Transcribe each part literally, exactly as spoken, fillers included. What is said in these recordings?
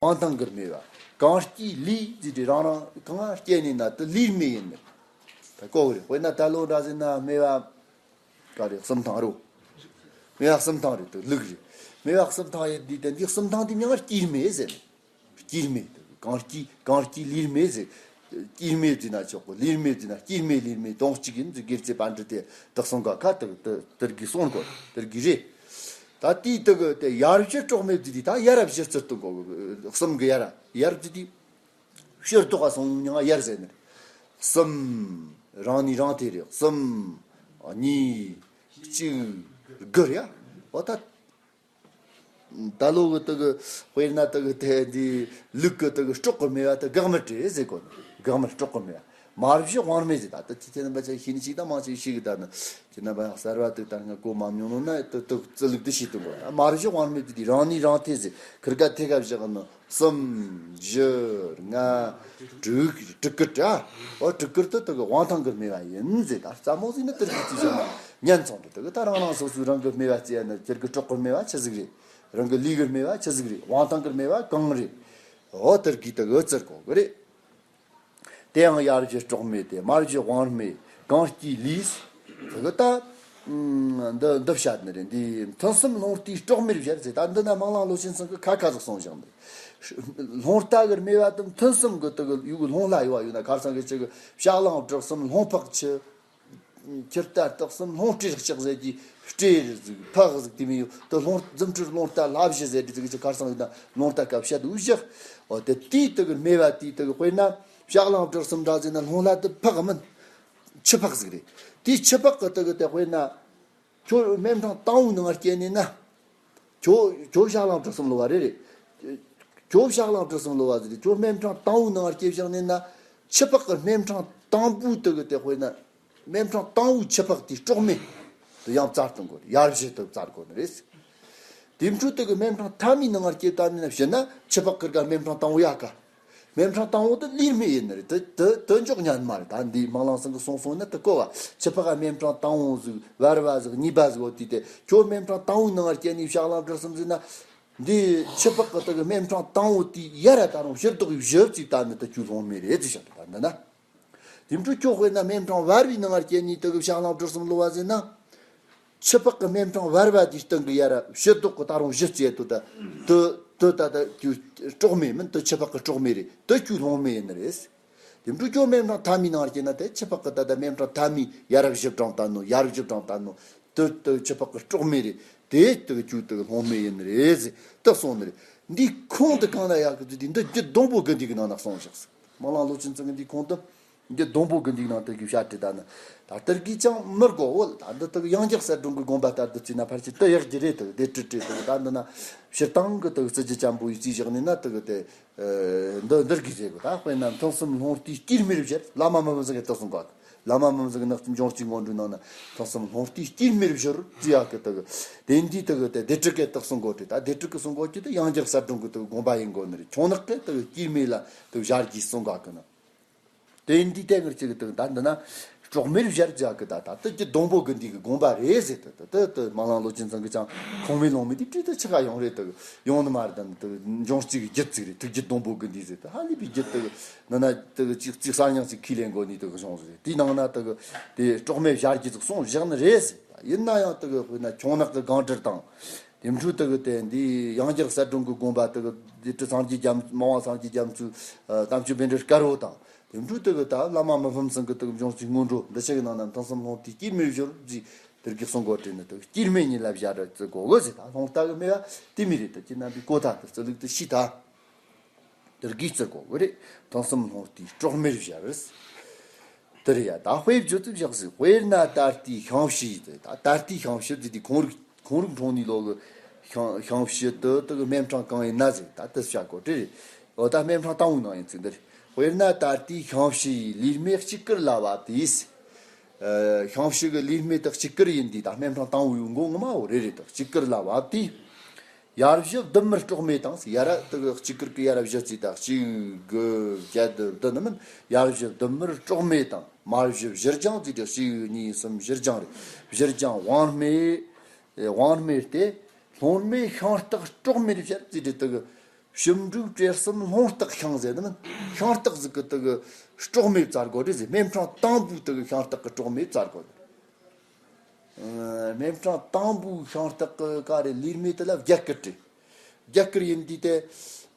དབང་ཐང་གི་སྨེ་བ། གང་སྐྱེས་ལུས་ཟེར་དུས་རང་རང་གང་སྐྱེས་ནས་ན་དེ་ལུས་སྨེ་ཡིན་ནི། ད་གོ་གི་རེད། དཔེར་ན་ད་ལོ་འདྲ་ཟེར་ན་སྨེ་བ་ག་རེ་གསུམ་ཐང་རོ། སྨེ་བ་གསུམ་ཐང་རེད། དེ་ལུག་རེད། སྨེ་བ་གསུམ་ཐང་ཡིན་དུས་དེ་འདི་གསུམ་ཐང་དེ་མིང་ལ་སྐྱེས་སྨེ་ཟེར་ནི། སྐྱེས་སྨེ། གང་སྐྱེས་གང་སྐྱེས་ལུས་སྨེ་ཟེར། སྐྱེས་སྨེ་ཟེར་ན་ཆོག་གི། ལུས་སྨེ་ཟེར་ན་སྐྱེས་སྨེ་ལུས་སྨེ་དོན་གཅིག་ཡིན་ཟེར། སྒེར་རྩེ་པཎྜི་ཏས་དེ་གསུང་ག་ཁ་དེ་དེ་དེར་གི་གསུང་གོ་དེར་གི་རེད། ད་དེའི་དེ་གི་དེ་ཡར་བཞི་སྲོག་སྨེ་ཟེར་དུས་ད་ཡར་བཞི་ཚུར་གཏོང་གོ། གསུམ་གི་ཡར་ཡར་ཟེར་དུས་ཕྱིར་ལྡོག་ག་སོང་མྱང་ཡར་ཟེར་ནི། གསུམ། རང་ནི་རང་དེ་རེད། གསུམ། གཉིས། གཅིག། དགུ་རེད་ཡ། འོ་ད། ད་ལོ་གི་དེ་གི་དཔེར་ན་དེ་གི་དེ་འདི་ལུག་གི་དེ་གི་སྲོག་གི་སྨེ་བ་དེ་སྒེག་མོ་རེད་ཟེར་གོ་ནི། སྒེག་མོ་སྲོག་གི་སྨེ་བ། མར་བཞི་དབང་སྨེ་ཟེར། ད་ལྟ་ཁྱེད་ཚོ་རྣམ་པ་ཚོས་ཤེས་ནི་ཞིག་དང་མང་ཆེ་ཤེས་གི། ད་ནི་ཁྱེད་རྣམ་པ་ཡང་གསར་བ་དེ་ལྟར་ང་གོ་མ་མྱོང་ནོ་ན་དེ་དེ་རྩི་ལུགས་དེ་ཤེས་ཐུབ་གོ། མར་བཞི་དབང་སྨེ་དེ་དེ་རང་ནི་རང་དེ་ཟེར། ཁིར་ག་ཐེ་ག་བཞག་ནི། གསུམ། བཞི། ལྔ། དྲུག་དྲུག་དཀར་དྲ། འོ་དྲུག་དཀར་དེ་དེ་གི་དབང་ཐང་གི་སྨེ་བ་ཡིན་ཟེར། ད་རྩ་མོ་ཟིག་ནི་དེར་གི་དུས་ཟེར་ན་ཉན་ཚང་དུ་དེ་གི་ད་རང་རང་སོ་སོའི་རང་གི་སྨེ་བ་བརྩི་ཡ་ནི་དེར་གི་སྲོག་གི་སྨེ་བ་ཆི་ཟིག་རེད། རང་གི་ལུས་གི་སྨེ་བ་ཆི་ཟིག་རེད། དབང་ཐང་གི་སྨེ་བ་གང་རེད། འོ་དེར་གི་དེ་གི་བརྩི་དགོས་གི་རེད། དེ་ཡང་ཡར་བཞི་སྲོག་སྨེ་སྟེ། མར་བཞི་དབང་སྨེ། གང་སྐྱེས་ལུས། དེ་གི་ད། འདི་འདི་བཤད་ནི་རེད། འདི་ཐུན་གསུམ་སློང་རྟེན་སྲོག་སྨེ་རུ་བཞག་ཟེར། ད་འདི་ན་སྨན་གླིང་ལོ་ཆེན་ཚང་གི་ཁ་ཁ་ཟིག་གསུངས་བཞག་ནི། སློང་རྟ་གི་སྨེ་བ་དང་ཐུན་གསུམ་གི་དེ་གི་ཡུལ་གི་སློང་ལྷ་ཡོད་པ་ཡོད་ན། ཁ་སང་གི་ཅིག་གི་ཕྱག་གླང་བྲག་གསུམ་སློང་ཕག་ཆུ། ཁྱི་རྟ་སྟག་གསུམ་སློང་སྤྲེལ་ལྕག་ཟེར་གྱི་སྤྲེལ་ཟིག་ཕག་ཟིག་དེ་མི་ཡོད། དེ་སློང་རྫུ་འཕྲུལ་སློང་རྟ་ལྷ་བཞི་ཟེར་དུས་ཟིག་ཅིག་ཁ་སང་ཡོད་ན་སློང་རྟ་སྐབས་བཤད་འདུག་བཞག་འོ་དེ་དེའི་དེ་གི་སྨེ་བ་དེའི་དེ་གི་དཔེར་ན་ཕྱག་གླང་བྲག་གསུམ་འདྲ་ཟེར་ན་སློང་ལྷ་དེ་ཕག་མིན། ཁྱི་ཕག་ཟིག་རེད། དེའི་ཁྱི་ཕག་གི་དེ་གི་དེ་དཔེར་ན། ཁྱོད་སྨེ་ཕྲེང་དང་པོའི་ནང་སྐྱེས་ནས་ན། ཁྱོད་ཁྱོད་ཕྱག་གླང་བྲག་གསུམ་ལོ་བ་རེད་རེད། ཁྱོད་ཕྱག་གླང་བྲག་གསུམ་ལོ་བ་ཟེར་དུས་ཁྱོད་སྨེ་ཕྲེང་དང་པོའི་ནང་སྐྱེས་བཞག་ནས་ན། ཁྱི་ཕག་གི་སྨེ་ཕྲེང་དང་པོའི་དེ་གི་དེ་དཔེར་ན། སྨེ་ཕྲེང་དང་པོའི་ཁྱི་ཕག་དེའི་སྲོག་སྨེ། དེ་ཡང་བཙལ་གཏོང་དགོས་རེད། ཡར་བཞི་དེ་བཙལ་དགོས་ནི་རེད། དེ་འཕྲོ་དེ་གི་སྨེ་ཕྲེང་ཐ་མའི་ནང་སྐྱེས་བཏང་ནས་ན་བྱས་ན་ཁྱི་ཕག་གི་དགའ་སྨེ་ཕྲེང་དང་པོ་ཡག་ག་སྨེ་ཕྲེང་དང་པོ་དེ་ལུས་སྨེ་ཡིན་ནི་རེད། དེ་དེ་དེ་འཇོག་ཉན་མ་རེད། ད་འདི་སྨན་གླིང་ཚང་གི་གསུང་སོང་ན་དེ་གོ་བ། ཁྱི་ཕག་ག་སྨེ་ཕྲེང་དང་པོ་ཟིག་བར་བ་ཟིག་གཉིས་པ་ཟིག་འོ་དེ་དེ་ཁྱོད་སྨེ་ཕྲེང་དང་པོའི་ནང་སྐྱེས་ནས་ཕྱག་གླང་བྲག་གསུམ་ཟིག་ན། འདི་ཁྱི་ཕག་གི་དེ་གི་སྨེ་ཕྲེང་དང་པོ་དེ་ཡར་ད་རུང་ཕྱིར་ལྡོག་བཞི་བརྩིས་བཏང་ནི་དེ་ཁྱོད་སློང་སྨེ་རེད་ཟེར་བཞག་ད་འདི་ན། དེ་འཕྲོ་ཁྱོད་དཔེར་ན་སྨེ་ཕྲེང་བར་བའི་ནང་སྐྱེས་ནས་དེ་གི་ཕྱག་གླང་བྲག་གསུམ་ལོ་བ་ཟེར་ན། ཁྱི་ཕག་གི་སྨེ་ཕྲེང་བར་བ་དེའི་སྟེང་གི་ཡར་ཕྱིར་ལྡོག་གི་ད་རུང་བཞི་བརྩིས་དུ་ད། དུ་དུ་ད་ད་ཁྱོད་སྲོག་སྨེ་མིན། དུ་ཁྱི་ཕག་གི་སྲོག་སྨེ་རེད། དུ་ཁྱོད་སློང་སྨེ་ཡིན་ནི་རེད། དེ་འཕྲོ་ཁྱོད་སྨེ་ཕྲེང་ཐ་མའི་ནང་སྐྱེས་ན་དེ་ཁྱི་ཕག་གི་ད་ད་སྨེ་ཕྲེང་ཐ་མའི་ཡར་བཞི་བགྲངས་བཏང་ནོ། ཡར་བཞི་བགྲངས་བཏང་ནོ། དུ་དུ་ཁྱི་ཕག་གི་སྲོག་སྨེ་རེད། དེ་དུ་ཁྱོད་དུ་སློང་སྨེ་ཡིན་ནི་རེད་ཟེར་དུ་གསུངས་ནི་རེད། འདི་ཁུངས་དེ་གང་ན་ཡག་གི་ཟེར་དུས་འདི་རྒྱུད་སྡོང་པོ་དགུ་འདུས་གི་ནང་ན་གསུངས་བཞག་ཟེར། སྨན་གླིང་ལོ་ཆེན་ཚང་གི་འདི་ཁུངས་དུ། འདི་སྡོང་པོ་དགུ་འདུས་ནང་དུ་གི་བཤད་དེ་ད་ནི། ད་དེར་གིས་ཀྱང་མི་དགོ་འོ། ད་འདི་དག་ཡང་རྒྱལ་གསལ་སྒྲོན་གི་དགོངས་པ་ལྟར་དུ་བརྩིས་ན་ཕལ་ཆེར་དུ་ཡག་གི་རེད། དུ་དེ་དྲི་དྲི་དུ་ད་འདི་ན་སྤྱིར་བཏང་གི་དུ་རྩི་རྒྱུ་ཅན་པོ་ཡིས་རྩིས་བཞག་ནས་ན་དུ་གི་དེ། འདི་འདིར་གི་རེད་གི། ད་དཔེར་ན་ཐུན་གསུམ་སློང་རྟེན་སྐྱེས་སྨེ་རུ་བཞག་བླ་མ་མི་ཕམ་ཚང་གི་དུ་གསུང་གོ། བླ་མ་མི་ཕམ་ཚང་གི་ནག་འཇོམས་བྱེད་སྔོན་འགྲོའི་ནང་ན་ཐུན་གསུམ་སློང་རྟེན་སྐྱེས་སྨེ་རུ་བཞག་རྩི་ཡག་གི་དུ་གི། དེ་འདི་དུ་གི་དེ་དེ་དྲི་གི་དུ་གསུང་གོ་དྲི། ད་དེ་དྲི་གི་གསུང་གོ་རྒྱུ་དུ་ཡང་རྒྱལ་གསལ་སྒྲོན་གི་དུ་དགོངས་པ་ཡིན་དགོ་ནི་རེད། ཁྱུང་ནག་གི་དུ་གི་སྐྱེས་སྨེ་ལ་དུ་བཞག་རྒྱུ་གསུང་གོ་གི་ན། དེ་འདི་ལྟས་ངར་གཅིག་གི་དུ་ད་འདི་ན་སྲོག་སྨེ་རུ་བཞག་རྒྱུ་གི་ད་ད་དུ་གི་སྡོང་པོ་དགུ་འདུས་གི་དགོངས་པ་རེད་ཟེར། དུ་དུ་དུ་དུ་སྨན་གླིང་ལོ་ཆེན་ཚང་གི་ཀྱང་ཁུངས་མེད་ལུང་མེད་དེ་བྲིས་དུ་ཆི་ག་ཡོང་རེད། དུ་ཡོང་ནི་མ་རེད། ད་དུ་འབྱུང་རྩིས་གི་རྒྱུད་ཅིག་རེད། དུ་གི་སྡོང་པོ་དགུ་འདུས་ཟེར། དུ་ཧ་ལས་པའི་རྒྱུད་དུ་འདི་ན་དུ་གཅིག་གཅིག་གསར་རྙིང་ཅིག་ཁས་ལེན་དགོ་ནི་དུ་གི་བྱུང་ཟེར། དེའི་ནང་ན་དུ་གི་དེ་སྲོག་སྨེ་བཞག་རྒྱུ་ཅིག་གསུངས་བཞག་ནི་རེད་ཟེར། ཡིན་ན་ཡང་དུ་གི་དཔེར་ན་ཁྱུང་ནག་གི་སྒང་དྲུག་དང་། དེ་འཕྲོ་དུ་གི་དེ་འདི་ཡང་རྒྱལ་གསལ་སྒྲོན་གི་དགོངས་པ་དུ་གི་དེ་དྲི་སངས་རྒྱས་རྒྱ་མཚོ་མ་འོངས་སངས་རྒྱས་རྒྱ་མཚོའི་ཨ་དམ་ཆོས་པཎྜི་ཏ་དཀར་པོ་དང་། དེ་འཕྲོ་དུ་གི་ད་བླ་མ་མི་ཕམ་ཚང་གི་དུ་གི་འབྱུང་རྩིས་སྔོན་འགྲོ་འདི་ཆ་གི་ནང་ན་ཐུན་གསུམ་སློང་རྟེན་སྐྱེས་སྨེ་རུ་བཞག་རྒྱུ་དེར་གི་གསུང་གོ་དྲི་ནི་དུ་སྐྱེས་སྨེ་ཉིད་ལ་བཞག་ར་རྩི་གོ་གི་ཟེར། ད་སློང་རྟ་གི་སྨེ་བ་དེ་མི་རེད། དུ་ཁྱེད་རྣམ་པས་གོ་ད་དུ་རྩི་ལུགས་དུ་ཤེས་ད། དེར་གི་རྩི་གོ་གི་རེད། ཐུན་གསུམ་སློང་རྟེན་སྲོག་སྨེ་རུ་བཞག་རེད། དེ་རེད་ཡ། ད་དཔེ་བརྗོད་དུ་བཞག་ཟིག་དཔེར་ན་ད་ལྟའི་ཤིང་བྱི་ཡི་དེ་ད་ད་ལྟའི་ཤིང་བྱི་དེ་དེ་ཁོང་རིག་ཁོང་རིག་འཁྲུངས་ནས་ལོ་གི་ཤིང་ཤིང་བྱི་དེ་དེ་གི་སྨེ་ཕྲེང་གང་ཡིན་ན་ཟིག་ད་དེ་བྱ་གོ་དེ་རེད། འོ་ད་སྨེ་ཕྲེང་དང་པོའི་ནང་ཡིན་ཚིག་འདི་རེད། དཔེར་ན་ད་ལྟའི་ཤིང་བྱི་ཡི་ལུས་སྨེ་གཅིག་དཀར་ལ་བབས་ཏེ། ཤིང་བྱི་གི་ལུས་སྨེ་དེ་གཅིག་དཀར་ཡིན་དུས་ད་སྨེ་ཕྲེང་དང་པོའི་མགོ་ངོ་མ་བོ་རེད་རེད། དེ་གཅིག་དཀར་ལ་བབས་ཏེ། ཡར་བཞི་ལྡུམ་མར་སྲོག་སྨེ་དང་ཟེར། ཡར་ར་དེ་གི་གཅིག་དཀར་གི་ཡར་ར་བཞི་བརྩིས་ད་གཅིག་དགུ་བརྒྱད་དུ་བདུན་ནི་མིན། ཡར་བཞི་ལྡུམ་མར་སྲོག་སྨེ་དང་། མར་བཞི་བཞིར་སྦྱངས་བརྩིས་ད་གཅིག་གཉིས་གསུམ་བཞིར་སྦྱངས་རེད། བཞིར་སྦྱངས་དབང་སྨེ། དབང་སྨེ་སྟེ། སློང་སྨེ་ཤིང་སྟག་སྲོག་སྨེ་རེ་བྱས་བརྩིས་ད་དེ་གི། ཞིབ་འབྲུ་བྲེ་གསུམ་ལྷུང་སྟེགས་ཤིང་ཟེར་ནི་མིན། ཤིང་སྟེགས་ཟིག་གི་དེ་གི་སྲོག་མེད་བཙལ་དགོས་རེད་ཟེར། སྨན་ཕྲེང་དང་པོའི་དེ་གི་ཤིང་སྟེགས་གི་སྲོག་མེད་བཙལ་དགོས། ཨ། སྨན་ཕྲེང་དང་པོའི་ཤིང་སྟེགས་གི་ག་རེ་ལུས་མེད་དེ་ལ་བརྒྱད་བསྐུར་རེད། བརྒྱད་བསྐུར་ཡིན་དུས་དེ།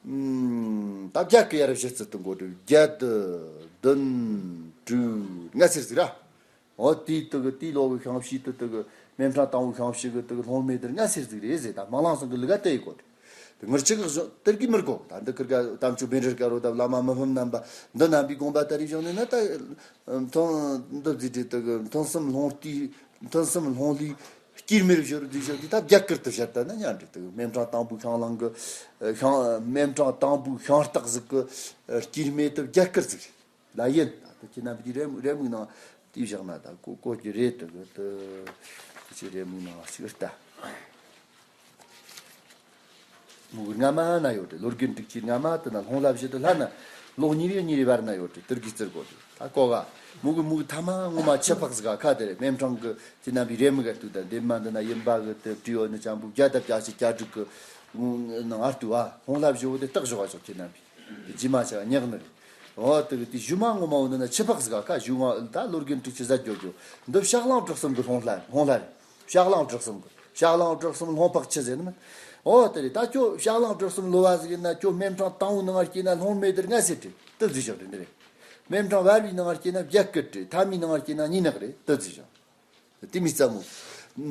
ཨམ། ད་བརྒྱད་བསྐུར་ཡར་བཞི་བརྩི་དུ་འགོ་འགྲོ། བརྒྱད། བདུན། དྲུག། ལྔ་ཟེར་ཟིག་ར། འོ་དེའི་དེ་གི་དེའི་ལོག་གི་ཤིང་བྱི་དེ་དེ་གི་སྨན་ཕྲེང་དང་པོའི་ཤིང་བྱི་གི་དེ་གི་ལྷུང་མེད་དེ་ལྔ་ཟེར་ཟིག་རེད་ཟེར། ད་སྨན་བླ་ཚང་གི་ལུགས་ཀ་དེ་ཡི་གོ། དེ་ངར་ཆི་གི་བཟོ་དེར་གི་མི་དགོ། ད་འདི་ཁིར་ག་དམ་ཆོས་བཻ་ཌཱུརྱ་རོ་དང་བླ་མ་མི་ཕམ་རྣམ་པ་འདི་རྣམ་པའི་དགོངས་པ་ལྟར་རེ་བཞག་ནས་ན། ད་མཐོང་འདི་ཟིག་དེ་དེ་གི་མཐོང་གསུམ་ལྷུང་ལྟས། མཐོང་གསུམ་ལྷུང་ལུས་དཀྱུས་མེར་བཞུར་དུ་བཞག་དུས། ད་བརྒྱད་བསྐུར་དུ་བཞག་ད་ན་ཉན་རེད། དེ་གི་སྨན་ཕྲེང་དང་པོའི་ཤིང་ལྷུང་གི་ཤིང་། སྨན་ཕྲེང་དང་པོའི་ཤིང་སྟེགས་ཟིག་གི་དཀྱུས་མེར་དེ་བརྒྱད་བསྐུར་ཟིག་རེད། ལ་ཡིན། ད་ལྟ་ཁྱེད་རྣམ་པས་རེ་རེ་མིག་ནང་དེ་བཞག་ན་ད་གོ་གོ་གི་རེད། དེ་གི་དེ་ཁྱེད་རེ་མིག་ནང་ཞིག་ལྟ། མུ་གུ་སྔ་མ་ན་ཡོད་རེད། ལོ་རྒན་དྲུག་ཅུའི་སྔ་མ་དེ་ན་ལྷུང་ལྷ་བཞི་དེ་ལྷ་ན་ལོ་གཉིས་རེ་གཉིས་རེ་བར་ན་ཡོད་རེད། དེར་གི་བརྩི་དགོས་རེད། ད་གོ་ག་མུ་གུ་མུ་གུ་ཐ་མ་ངོ་མ་ཆུ་ཕག་ཟིག་ག་ཁ་དེ་རེད། སྨན་ཕྲེང་གི་ཁྱེད་རྣམ་པས་རེ་མིག་ག་ལྟོས་དང་འདེམས་མ་འདི་ན་ཡིན་པ་གི་དེ་བྲིས་ཡོད་ནི་ཅམ་པོ་བརྒྱ་དང་བརྒྱད་ཅུ་གྱ་དྲུག་གི་ནང་ང་ལྟོས་ཨ། ལྷུང་ལྷ་བཞི་བོ་དེ་བརྟག་ཞོག་ཨ་ཞོག་ཁྱེད་རྣམ་པས། རྗེས་མ་ཆ་ཉག་ནི་རེད། འོ་དེ་གི་དེ་གཞུག་མ་ངོ་མ་འོ་ནི་ན་ཆུ་ཕག་ཟིག་ག་ཁ་གཞུག་མ་ད་ལོ་རྒན་དྲུག་ཅུ་ཟ་རྒྱོ་རྒྱོ་འདི་བཤགས་གླང་བྲག་གསུམ་གི་ལྷུང་ལྷ། ལྷུང་ལྷ་རེད། བཤགས་གླང་བྲག་གསུམ་གི། བཤགས་གླང་བྲག་གསུམ་ལྷུང་ཕག་ཆུ་ཟེར་ནི་མིན། འོ་དེ་རེད། ད་ཁྱོད་བཤགས་གླང་བྲག་གསུམ་ལོ་བ་ཟིག་ཡིན་ན་ཁྱོད་སྨན་ཕྲེང་དང་པོའི་ནང་སྐྱེས་ན་ལྷུང་མེད་དེ་ལྔ་ཟེར་རེད། དེ་ཟིག་བཞག་རེད། འདི་རེད། སྨན་ཕྲེང་བར་བའི་ནང་སྐྱེས་ན་བརྒྱད་བསྐུར་རེད། ཐ་མའི་ནང་སྐྱེས་ན་གཉིས་ནག་རེད། དེ་ཟིག་བཞག་དེ་མི་ཙམ་མོ།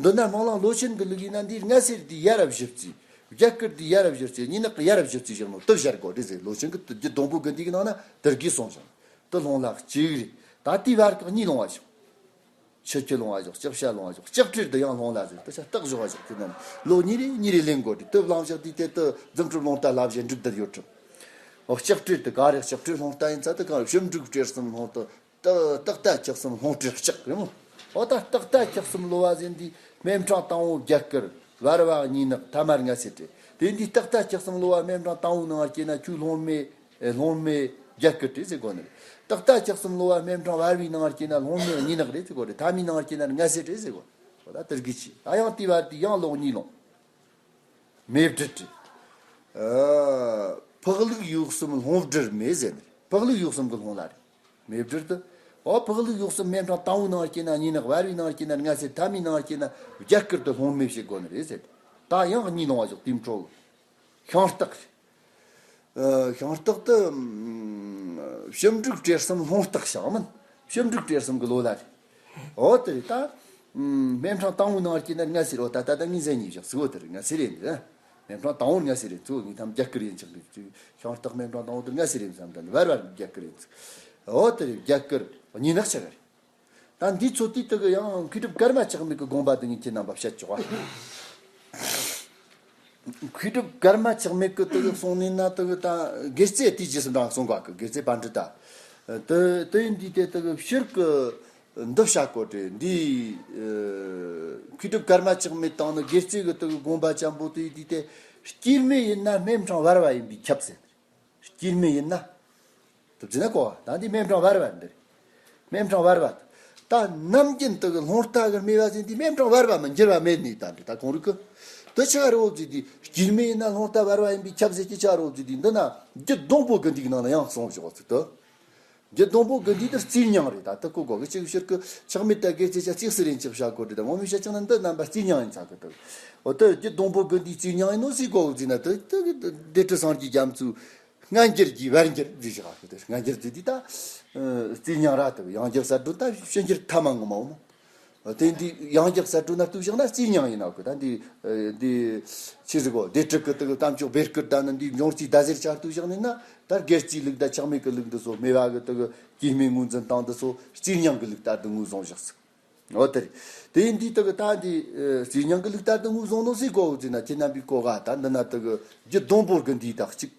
འདི་ན་སྨན་བླ་ལོ་ཆེན་གི་ལུགས་ཡིན་ན་འདི་ལྔ་ཟེར་དེ་ཡར་བཞི་བརྩི། བརྒྱད་བསྐུར་དེ་ཡར་བཞི་བརྩི། གཉིས་ནག་གི་ཡར་བཞི་བརྩི་བཞག་ནོ་དེ་བཞག་དགོས་རེད་ཟེར། ལོ་ཆེན་གི་དེ་རྒྱུད་སྡོང་པོ་དགུ་འདུས་ཀྱི་ནང་ན་དེར་གི་གསུངས་བཞག་དེ་ལྷུང་ལྷ་གཅིག་རེད། ད་དེའི་བར་གི་གཉིས་ལྷུང་བ་བཞག་ཆུ་ཁྱི་ལྷུང་བ་བཞག་ལྕགས་བྱ་ལྷུང་བ་བཞག་ལྕགས་སྤྲེལ་དེ་ཡང་ལྷུང་ལྷ་ཟེར། དེ་ཆ་བརྟག་བཞག་བ་བཞག་དེ་ན་ལོ་གཉིས་རེ་གཉིས་རེ་ལེན་དགོས་རེད། དེ་བླང་བཞག་དེ་དེ་དེ་རྫུ་འཕྲུལ་རླུང་རྟ་ལྷ་བཞི་འགྲིག་བསྡད་ཡོད་གྲུབ། འོ་ལྕགས་སྤྲེལ་དེ་ག་རེ། ལྕགས་སྤྲེལ་ལྷུང་རྟ་ཡིན་ཙང་དེ་གང་རེད། ཞིབ་འབྲུ་བྲེ་གསུམ་ལྷུང་དེ། སྟག་སྟག་རྟ་ཁྱི་གསུམ་ལྷུང་བྲེ་ལྕགས་རེད་མོ། འོ་ད་སྟག་རྟ་ཁྱི་གསུམ་ལོ་བ་ཟིན་དུས་སྨན་ཕྲེང་དང་པོ་བརྒྱད་བསྐུར། བར་བ་གཉིས་ནག་ཐ་མར་ལྔ་ཟེར་རེད། དེ་འདི་སྟག་རྟ་ཁྱི་གསུམ་ལོ་བ་སྨན་ཕྲེང་དང་པོའི་ནང་སྐྱེས་ན་ཁྱོད་ལྷུང་མེད། ཨེ། ལྷུང་མེད་བརྒྱད་བསྐུར་རེད་ཟེར་དགོས་ནི་རེད། སྟག་རྟ་ཁྱི་གསུམ་ལོ་བ་སྨན་ཕྲེང་བར་བའི་ནང་སྐྱེས་ན་ལྷུང་མེད་གཉིས་ནག་རེད་ཟེར་དགོས་རེད། ཐ་མའི་ནང་སྐྱེས་ན་ལྔ་ཟེར་རེད་ཟེར་དགོས། འོ་ད་དེར་གི་ཆི། ད་ཡང་དེའི་བར་དེ་ཡང་ལོ་གཉིས་ལྷུང་། མེ་སྦྲུལ་རེད། ཨ། ཕག་ལུག་ཡོ་གསུམ་ལྷུང་སྦྲུལ་མེ་ཟེར་ནི་རེད། ཕག་ལུག་ཡོ་གསུམ་གི་ལྷུང་ལྷ་རེད། མེ་སྦྲུལ་དེ། འོ་ཕག་ལུག་ཡོ་གསུམ་སྨན་ཕྲེང་དང་པོའི་ནང་སྐྱེས་ན་གཉིས་ནག་བར་བའི་ནང་སྐྱེས་ན་ལྔ་ཟེར། ཐ་མའི་ནང་སྐྱེས་ན་བརྒྱད་བསྐུར་དེ་ལྷུང་མེད་བྱེད་དགོས་ནི་རེད་ཟེར། ད་ཡང་གཉིས་ལྷུང་བ་ཞོག་དེའི་འཕྲོ་ཤིང་སྟག་རེད། ཨ། ཤིང་སྟག་དེ། ཨམ། ཞིབ་འབྲུ་བྲེ་གསུམ་ལྷུང་སྟེགས་ཤིང་མིན། ཞིབ་འབྲུ་བྲེ་གསུམ་གི་ལོ་ལྷ་རེད། འོ་དེ་རེད་ད། ཨམ། སྨན་ཕྲེང་དང་པོའི་ནང་སྐྱེས་ན་ལྔ་ཟེར། འོ་ད་ད་ད་ངས་ཟེར་ནི་བཞག་ཟིག་འོ་དེ་རེད། ལྔ་ཟེར་རེད་འདི། སྨན་ཕྲེང་དང་པོ་ལྔ་ཟེར་རེད། ཚོ་ངས་ཐམ་བརྒྱད་བསྐུར་ཡིན་ཆགས་གི། ཤིང་སྟག་སྨན་ཕྲེང་དང་པོ་དེ་ལྔ་ཟེར་རེད་བསམ། ད་འདི་བར་བར་བརྒྱད་བསྐུར་ཡིན་ཟིག་འོ་དེ་རེད། བརྒྱད་བསྐུར་གཉིས་ནག་ཆགས་གི་རེད། ད་འདི་ཚོ་དུས་དེ་གི་ཡང་མཁས་གྲུབ་ཀརྨ་ཆགས་མེད་ཀྱི་དགོངས་པ་དེ་ངས་ཁྱེད་རྣམ་པར་བཤད་ཆོག་ཨ། མཁས་གྲུབ་ཀརྨ་ཆགས་མེད་ཀྱི་དེ་གི་གསུང་ནི་ན། དེ་གི་ད་དགེ་རྩེ་དེའི་རྗེས་སུ་འབྲང་གསུང་ག་གི། དགེ་རྩེ་པཎྜི་ཏ། དེ་དེ་ཡིན་དུས་དེ་དེ་གི་ཕྱིར་གི་འདི་བྱ་དགོས་ཏེ། འདི་མཁས་གྲུབ་ཀརྨ་ཆགས་མེད་དང་ནི་དགེ་རྩེ་གི་དེ་གི་དགོངས་པ་ཅན་པོ་དེ་ཡིན་དུས་དེ། སྐྱེས་སྨེ་ཡིན་ན་སྨན་ཕྲེང་བར་བ་ཡིན་པས་ཁྱབ་ཟེར། སྐྱེས་སྨེ་ཡིན་ན། དུ་བརྩིས་ན་གོ་བ། ད་འདི་སྨན་ཕྲེང་བར་བ་འདི་རེད། སྨན་ཕྲེང་བར་བ། ད་ནམ་རྒྱུན་དུ་གི་ལྷུང་རྟ་གི་སྨེ་བ་ཟིན་དུས་སྨན་ཕྲེང་བར་བ་མི་འགྱུར་བ་མེད་ནི་ད་འདི་ད་གོང་རིག་གི། དུ་ཆ་རོ་བརྩིས་དུས་སྐྱེས་སྨེ་ཡིན་ན་ལྷུང་རྟ་བར་བ་ཡིན་པས་ཁྱབ་ཟེར་གྱི་ཆ་རོ་བརྩིས་དུས། འདི་ན་རྒྱུད་སྡོང་པོ་དགུ་འདུས་ནང་ན་ཡང་གསུངས་བཞག་ཚུལ་དུ། རྒྱུད་སྡོང་པོ་དགུ་འདུས་དེ་རྩིས་མྱང་རེད། ད་དུ་གོ་གོ་གི་ཅིག་ཕྱིར་གི་ཆགས་མེད་དང་དགེ་རྩེ་ཆ་གཅིག་སུ་རེད་ཅིག་བྱ་དགོས་རེད། ད་ངོ་མའི་བཤད་ཀྱང་ན་འདི་རྣམ་པ་རྩིས་མྱང་ཡིན་ཚ་གི་དུ། འོ་དུ་རྒྱུད་སྡོང་པོ་དགུ་འདུས་རྩིས་མྱང་ཡིན་ནོ་སི་གོ་བརྩིས་ན། དུ་དུ་གི་སྡེ་ཁྲི་སངས་རྒྱས་རྒྱ་མཚོའི། སྔ་འགྱུར་གྱི་བར་འགྱུར་འདི་བཞག་གི། དེ་སྔ་འགྱུར་འདི་དེ་ད་རྩིས་མྱང་ར་དེ། ཡང་འགྱུར་གསར་སྒྲོན་ད་ཕྱི་འགྱུར་ཐ་མ་ངོ་མ་འོ་མ། དེ་འདི་ཡང་འགྱུར་གསར་སྒྲོན་ན་ལྟོས་བཞག་ན་རྩིས་མྱང་ཡིན་ནོ་གི། ད་འདི་འདི་ཕྱི་ཟིག་གོ་སྡེ་ཁྲི་གི་དེ་གི་དམ་ཆོས་བེར་སྐུར་ད་ནི་འདི་འབྱུང་རྩིས་ཟླ་ཟེར་ཆ་ལྟོས་བཞག་ནས་ན། ད་སྒེར་རྩིས་ལུགས་ད་ཆགས་མེད་གི་ལུགས་འདི་ཚོ་སྨེ་བ་གི་དེ་གི་སྐྱེས་སྨེ་ངོས་འཛིན་སྟངས་འདི་ཚོ་རྩིས་མྱང་གི་ལུགས་ལྟར་དུ་ངོས་བཟུང་བཞག་ཟིག་འོ་དེ་རེད། དེ་ཡིན་དུས་དེ་གི་ད་འདི་རྩིས་མྱང་གི་ལུགས་ལྟར་དུ་ངོས་བཟུང་ནོ་སི་གོ་བརྩིས་ན། ཁྱེད་རྣམ་པས་གོ་ག་ད་འདི་ན་དེ་གི་རྒྱུད་སྡོང་པོ་དགུ་འདུས་དག་གཅིག་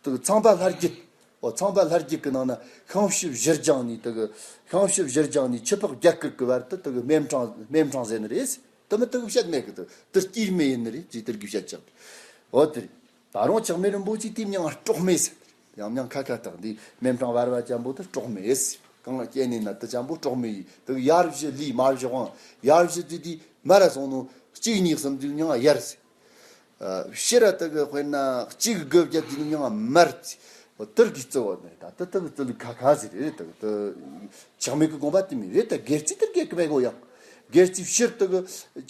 དེ་གི་ཚངས་པ་ལྷ་རྒྱུད། འོ་ཚངས་པ་ལྷ་རྒྱུད་གི་ནང་ན་ཤིང་བྱི་བཞི་སྦྱངས་ནས། དེ་གི་ཤིང་བྱི་བཞི་སྦྱངས་ནས་ཆུ་ཕག་བརྒྱད་བསྐུར་གི་བར་དུ་དེ་གི་སྨེ་ཕྲེང་སྨེ་ཕྲེང་ཟེར་ནི་རེད། དེ་མི་དེ་གི་བཤད་མེད་གི། དེ་དེ་སྐྱེས་སྨེ་ཡིན་ནི་རེད་ཅེས་དེར་གི་བཤད་ཀྱང་། འོ་དེ་རེད། ད་རུང་ཆགས་མེད་རིན་པོ་ཆེ་དེའི་མྱིང་སྲོག་མེད་ཟེར། ཡང་མྱིང་ཁ་ཁ་བཏགས་འདི་སྨེ་ཕྲེང་བར་བ་ཅན་པོ་དེ་སྲོག་མེད་ཟེར། གང་སྐྱེས་ནས་ན་དེ་ཅན་པོ་སྲོག་མེད་ཡིན། དེ་གི་ཡར་བཞི་ལུས་མར་བཞི་དབང་། ཡར་བཞི་དེ་དེ་མར་ར་སོང་ནོ་གཅིག་གཉིས་གསུམ་དེའི་མྱིང་ཡར་ཟེར། ཕྱིར་ར་དེ་གི་དཔེར་ན་གཅིག་དགུ་བརྒྱད་དེ་ནི་ཡང་མར་ཙི། འོ་དེར་གི་རྩི་བ་ནི་ད་དེ་དེ་གི་རྩི་ལུགས་ཁ་ཁ་ཟིག་རེད། དེ་གི་དེ་ཆགས་མེད་གི་དགོངས་པ་དེ་མི་རེད། ད་སྒེར་རྩིས་དེར་གི་གི་མེད་གོ་ཡང་། སྒེར་རྩིས་ཕྱིར་དེ་གི་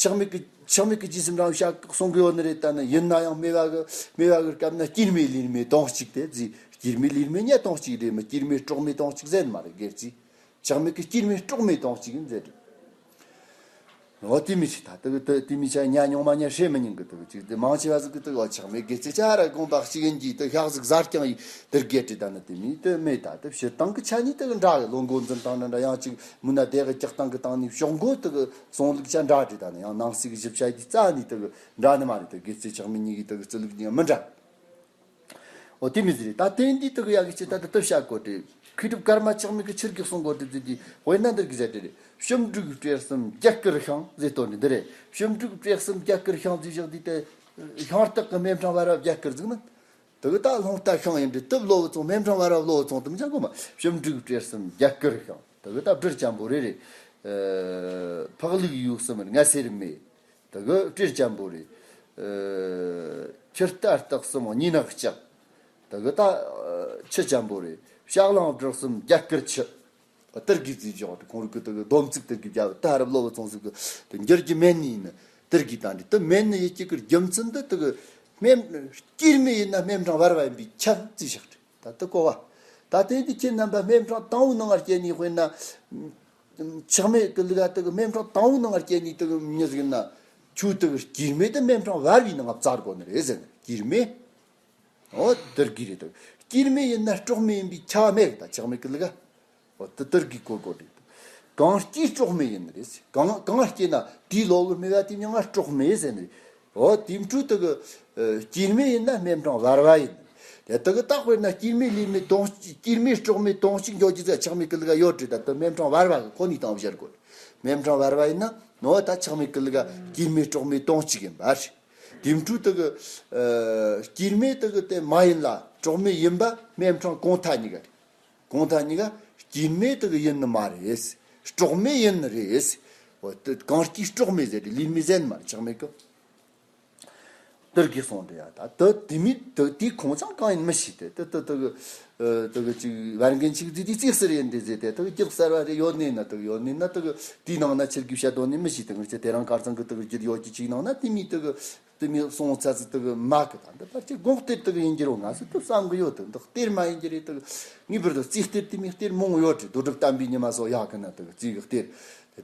ཆགས་མེད་གི་ཆགས་མེད་གི་རྗེས་སུ་འབྲང་བྱ་གསུང་གི་ཡོད་ནི་རེད། ད་ནི་ཡིན་ན་ཡང་སྨྲས་པ་གི་སྨྲས་པ་གི་སྐབས་ན་སྐྱེར་མེད་ལེར་མེད་དོན་གཅིག་དེ་ཟིག་སྐྱེར་མེད་ལེར་མེད་ཉིད་དོན་གཅིག་རེད། མི་སྐྱེར་མེད་སྲོག་མེད་དོན་གཅིག་ཟེར་མ་རེད། སྒེར་རྩིས། ཆགས་མེད་ཀྱི་སྐྱེར་མེད་སྲོག་མེད་དོན་གཅིག་ཡིན་ཟེར། འོ་དེ་མི་ཤེས། ད་དེ་དེ་དེ་མི་ཤེས། ཉ་ཉུང་མ་ཉ་ཧྲེ་མི་ཉན་གི། དེ་གཅིག་དེ་མང་ཆེ་བ་ཟིག་གི་དེ་འོ་ཆགས་མེད་དགེ་རྩེ་ཆ་ར་དགོངས་པ་གཅིག་ཡིན་གྱི་དེ་ཤག་ཟིག་ཟ་རྐྱང་ཡིན། དེར་དགེ་དྲི་ད་ནི་དེ་མི་དེ་མེད། ད་དེ་ཕྱིར་བཏང་གི་ཆ་ནི་དེ་གི་འདྲ་གི་ལོ་འགོ་འཛིན་སྟངས་འདྲ་འདྲ་ཡང་གཅིག་མུ་ན་དེ་གི་ལྕགས་སྟངས་གི་སྟེང་ནས་ཕྱོགས་འགོ་དེ་གི་གསུང་ལུགས་ཆ་འདྲ་དྲི། ད་ནི་ཡང་ནང་གསེས་གི་ཞིབ་ཆ་ཡི་རྩ་ནི་དེ་གི་འདྲ་ནི་མ་རེད། དེ་དགེ་རྩེ་ཆགས་མེད་གཉིས་ཀྱི་དེ་གི་རྩི་ལུགས་གཉིས་མི་འདྲ། འོ་དེ་མི་ཟེར། ད་དེ་འདི་དེ་གི་ཡ་གི་ཅི་ད་དེ་དེ་བྱ་དགོས་ཏེ། མཁས་གྲུབ་ཀརྨ་ཆགས་མེད་ཀྱི་ཆིར་གི་གསུང་དགོས་ཏེ་ཟེར་དེ། དཔེར་ན་འདིར་གི་ཟེར་དེ་རེད། ཞིབ་འབྲུག་སྤྲེལ་གསུམ་རྒྱ་གར་ཤང་ཟེར་དོན་འདི་འདི་རེད། ཞིབ་འབྲུག་སྤྲེལ་གསུམ་རྒྱ་གར་ཤང་ཟེར་བཞག་དེ་དེ་ཤང་སྟག་གི་སྨད་འཕྲང་བར་བ་རྒྱ་གར་ཟིག་མིན། དེ་གི་ད་ལྷུང་རྟ་ཤང་ཡིན་དེ་དེ་བློ་བུ་ཚོང་སྨད་འཕྲང་བར་བ་བློ་བུ་ཚོང་དུ་མི་འཇང་གོ་མ། ཞིབ་འབྲུག་སྤྲེལ་གསུམ་རྒྱ་གར་ཤང་དེ་གི་ད་སྦྲུལ་ཅན་པོ་རེ་རེ། ཕག་ལུག་ཡུག་གསུམ་ལྔ་སེར་མེ། དེ་གི་སྤྲེལ་ཅན་པོ་རེད། ཁྱི་རྟ་སྟག་གསུམ་གཉིས་ནག་ལྕགས། དེ་གི་ད་ཁྱི་ཅན་པོ་རེད། ཤ་གླང་སྦྲུལ་གསུམ་རྒྱ་གར་ཁྱི། དེར་གི་རྩིས་འཇོག་དེ་ཁོང་རིག་གི་དེ་གི་སྡོམ་ཚིག་དེར་གི་བྱ་བ་ད་རབ་ལོ་བུ་ཚོང་ཟིག་གི་དེ་འགྱུར་གྱི་མེད་ནི་ཡིན་ན། དེར་གི་ད་འདི་དེ་མེད་ནི་ཡི་གཅིག་གི་རྒྱུ་མཚན་འདི་དེ་གི་སྨད་སྐྱེར་མེད་ཡིན་ན་སྨད་འཕྲང་བར་བ་ཡིན་པའི་ཁྱབ་རྩིས་བཞག་རེད། ད་དེ་གོ་བ། ད་དེ་འདི་ཁྱེད་རྣམ་པ་སྨད་འཕྲང་དང་པོ་ནང་ང་སྐྱེ་ནི་དཔེར་ན། ཆགས་མེད་ཀྱི་ལུགས་ཨ། དེ་གི་སྨད་འཕྲང་དང་པོ་ནང་ང་སྐྱེ་ནི་དེ་གི་མྱི་ཟིག་ན། ཁྱོད་དེ་གི་སྐྱེར་མེད་དེ་སྨད་འཕྲང་བར་བའི་ནང་ང་བཙལ་དགོས་ནི་རེད་ཟེར་ནི། སྐྱེར་མེད། འོ་དེར་གི་རེད། དེ་སྐྱེར་མེད་ཡིན་ན་སྲོག་མེད་ཡིན་པའི་ཁྱབ་མེད་ད་ཆགས་མེད་ཀྱི་ལུགས་ཨ། འོ་དེ་དེར་གི་གོ་དགོས་རེད། གང་སྐྱེས་སྲོག་མེད་ཡིན་ནི་རེད། གང་གང་སྐྱེས་ན་དེའི་ལོ་གི་སྨྲས་པ་དེ་མྱིང་ང་སྲོག་མེད་ཟེར་ནི་རེད། འོ་དེ་འཕྲོས་དེ་གི་སྐྱེར་མེད་ཡིན་ན་སྨད་འཕྲང་བར་བ་ཡིན། དེ་དེ་གི་ད་དཔེར་ན་སྐྱེར་མེད་ལེར་མེད་དོན་གཅིག་སྐྱེར་མེད་སྲོག་མེད་དོན་གཅིག་འཇོག་རྒྱུ་ཟེར་ཆགས་མེད་ཀྱི་ལུགས་ཡོད་རེད། ད་དེ་སྨད་འཕྲང་བར་བ་གི་ཁོ་ནི་དང་བཞར་དགོས། སྨད་འཕྲང་བར་བ་ཡིན་ན་ནོ་ད་ཆགས་མེད་ཀྱི་ལུགས་སྐྱེར་མེད་སྲོག་མེད་དོན་གཅིག་ཡིན་པ་རེད། དེ་འཕྲོས་དེ་གི་སྐྱེར་མེད་དེ་གི་དེ་མ་ཡིན་ལ་སྲོག་མེད་ཡིན་པ་སྨད་འཕྲང་གོང་མཐའ་གཉིས་ཀ་རེད། གོང་མཐའ་གཉིས་ཀ་སྐྱེར་མེད་དེ་གི་ཡིན་ནི་མ་རེད། སྲོག་མེད་ཡིན་ནི་རེད། འོ་དེ་གང་སྐྱེས་སྲོག་མེད་ཟེར་ཏེ་ལེར་མེད་ཟེར་ནི་མ་རེད། ཆགས་མེད་ཀྱི། དེར་གི་གསུངས་ཏེ་ཡ། ད་དེ་དེ་མི་དེ་དེ་ཁོང་ཚང་གང་ཡིན་མི་ཤེས་ཏེ། དེ་དེ་དེ་གི་དེ་གི་ཅིག་བར་འགན་ཅིག་དེ་དེ་རྩིས་ཟེར་ཡིན་དེ་ཟེར་ཏེ། དེ་གི་རྒྱུགས་གསར་བ་རེ་ཡོད་ནི་ན། དེ་གི་ཡོད་ནི་ན་དེ་གི་དེའི་ནང་ན་ཆེར་གི་བཤད་དོན་ནི་མི་ཤེས་ཏེ། ང་ཚོ་དེ་རང་ཁར་ཚང་གི་དེ་གི་རྒྱུད་ཡོད་ཀྱི་ཅིག་ནང་ན་དེ་མི་དེ་གི་དེ་མི་སོང་ཚ་ཚི་དེ་གི་མ་གི་ད་འདི་ཕལ་ཆེར་དགོངས་གཏེར་དེ་གི་ཡིན་གྱི་རོ་ང་ཚོ་དེ་བསམ་གི་ཡོད། དེ་འདི་གཏེར་མ་ཡིན་གྱི་རེད། དེ་གི་ངེས་པར་དུ་རྩིས་གཏེར་དེ་མི་གཏེར་མང་ཡོད་རེད། རྡོ་གྲུབ་བསྟན་པའི་ཉི་མ་སོགས་ཡག་གི་ན་དེ་གི་རྩིས་གི་གཏེར།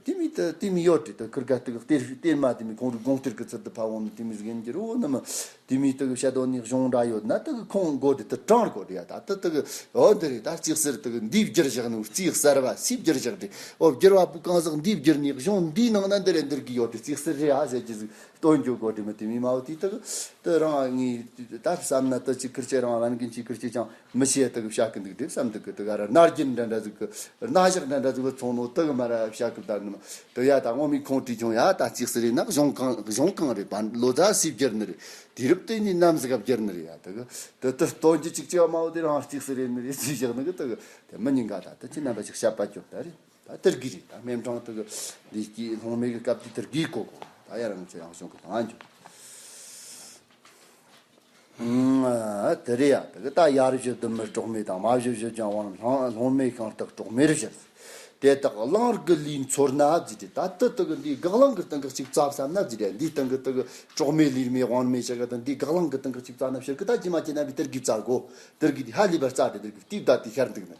དེ་མི་དེ་དེ་མི་ཡོད་རེད། དེ་ཁིར་ག་དེ་གི་གཏེར་གཏེར་མ་དེ་མི་ཁོང་རུ་དགོངས་གཏེར་གི་ཚུལ་དུ་ཕབ་འོང་ནི་དེ་མི་ཟིག་ཡིན་གྱི་རོ། ནི་མ་དེ་མི་དེ་གི་བཤད་དོན་ནི་གཞུང་འདྲ་ཡོད་ན་དེ་གི་ཁོང་མགོ་དེ་དེ་དྲང་དགོས་རེད་ཡ། ད་དེ་དེ་གི་འོ་འདི་རེད། ད་རྩིས་གསར་དེ་གི་འདི་བསྒྱུར་བཞག་ནི་རྩིས་གསར་བ་སུས་བསྒྱུར་བཞག་རེད། འོ་བསྒྱུར་བ་པོ་གང་ཟག་འདིས་བསྒྱུར་ནི་གཞུང་འདིའི་ནང་ན་འདི་རེད་འདིར་གི་ཡོད་དེ་རྩིས་གསར་རེད་ཨ་ཟེར་གྱི་ཟིག་སྟོན་རྒྱུ་དགོས་དེ་མི་དེ་མི་མ་བུ་དེ་དག་དེ་རང་ངས་ད་བསམ་ན་དེ་ཅིག་ཁིར་ཆེ་རང་བན་གིན་ཅིག་ཁིར་ཆེ་ཅང་མི་ཤེས་དག་བཤད་གི་འདུག་དེ་བསམ་འདུག་གི། དེ་ག་ར་རྣ་རྒྱན་འདྲ་འདྲ་ཟིག་གི་རྣ་ཞག་འདྲ་འདྲ་ཟིག་གི་ཚོང་ནོ་དེ་གི་མ་ར་བཤད་གི་ད་ནི་མ་དེ་ཡ། ད་ངོ་མི་ཁོང་དྲིས་ཆུང་ཡ། ད་རྩིས་གསར་རེད་ན་གཞུང་གང་གཞུང་གང་རེད་པ། ལོ་ཙཱ་སུས་བསྒྱུར་ནི་རེད། དུས་རབས་དེ་ནི་ནམ་ཟིག་ག་བསྒྱུར་ནི་རེད་ཡ། དེ་གི་དེ་དེ་སྟོན་རྒྱུ་ཅིག་ཅིག་མ་བུ་དེ་རང་རྩིས་གསར་རེད་ནི་རེད་ཟིག་བཞག་ནི་གི། དེ་གི་དེ་མི་ཉིན་ག་ད་དེ་ཅི་རྣམ་པ་ཞིག་བཤད་པ་སྐྱོ་ད་རེད། ད་དེར་གི་རེད། ད་སྨན་ཕྲེང་དེ་གི་འདི་སྐྱེས་སློང་མེད་གི་སྐབས་དེ་དེར་གི་གོ་གོ། ད་ཡ་རང་ཚེ་རང་བྱུང་གི་དང་འཇོག་ཨང་། དེ་རེད་ཡ། དེ་གི་ད་ཡར་བཞི་བདུན་མི་སྲོག་མེད་དང་། མར་བཞི་བཞི་ཀྱང་དབང་སློང་སློང་མེད་ཤིང་རྟ་སྲོག་མེད་རུ་བཞུར། དེ་དག་གླང་གི་ལུས་འཚོལ་ན་བརྫིས་ཏེ། ད་དེ་དེ་གི་འདི་གི་གླང་གི་སྟེང་གི་ཅིག་བཙལ་བསམ་ན་བརྫིས་ཏེ། འདིའི་སྟེང་གི་དེ་གི་སྲོག་མེད་ལུས་མེད་དབང་མེད་ཅིག་གི་ད་འདིའི་གི་གླང་གི་སྟེང་གི་ཅིག་བཙལ་ན་ཕྱིར་གི་ད་རྗེས་མ་ཁྱེད་རྣམ་པས་དེར་གི་བཙལ་གོ། དེར་གི་འདི་ཧ་ལས་པར་བཙལ་ཏེ་དེར་གི་དེའི་བདག་དེ་ཤར་འདུག་ནི།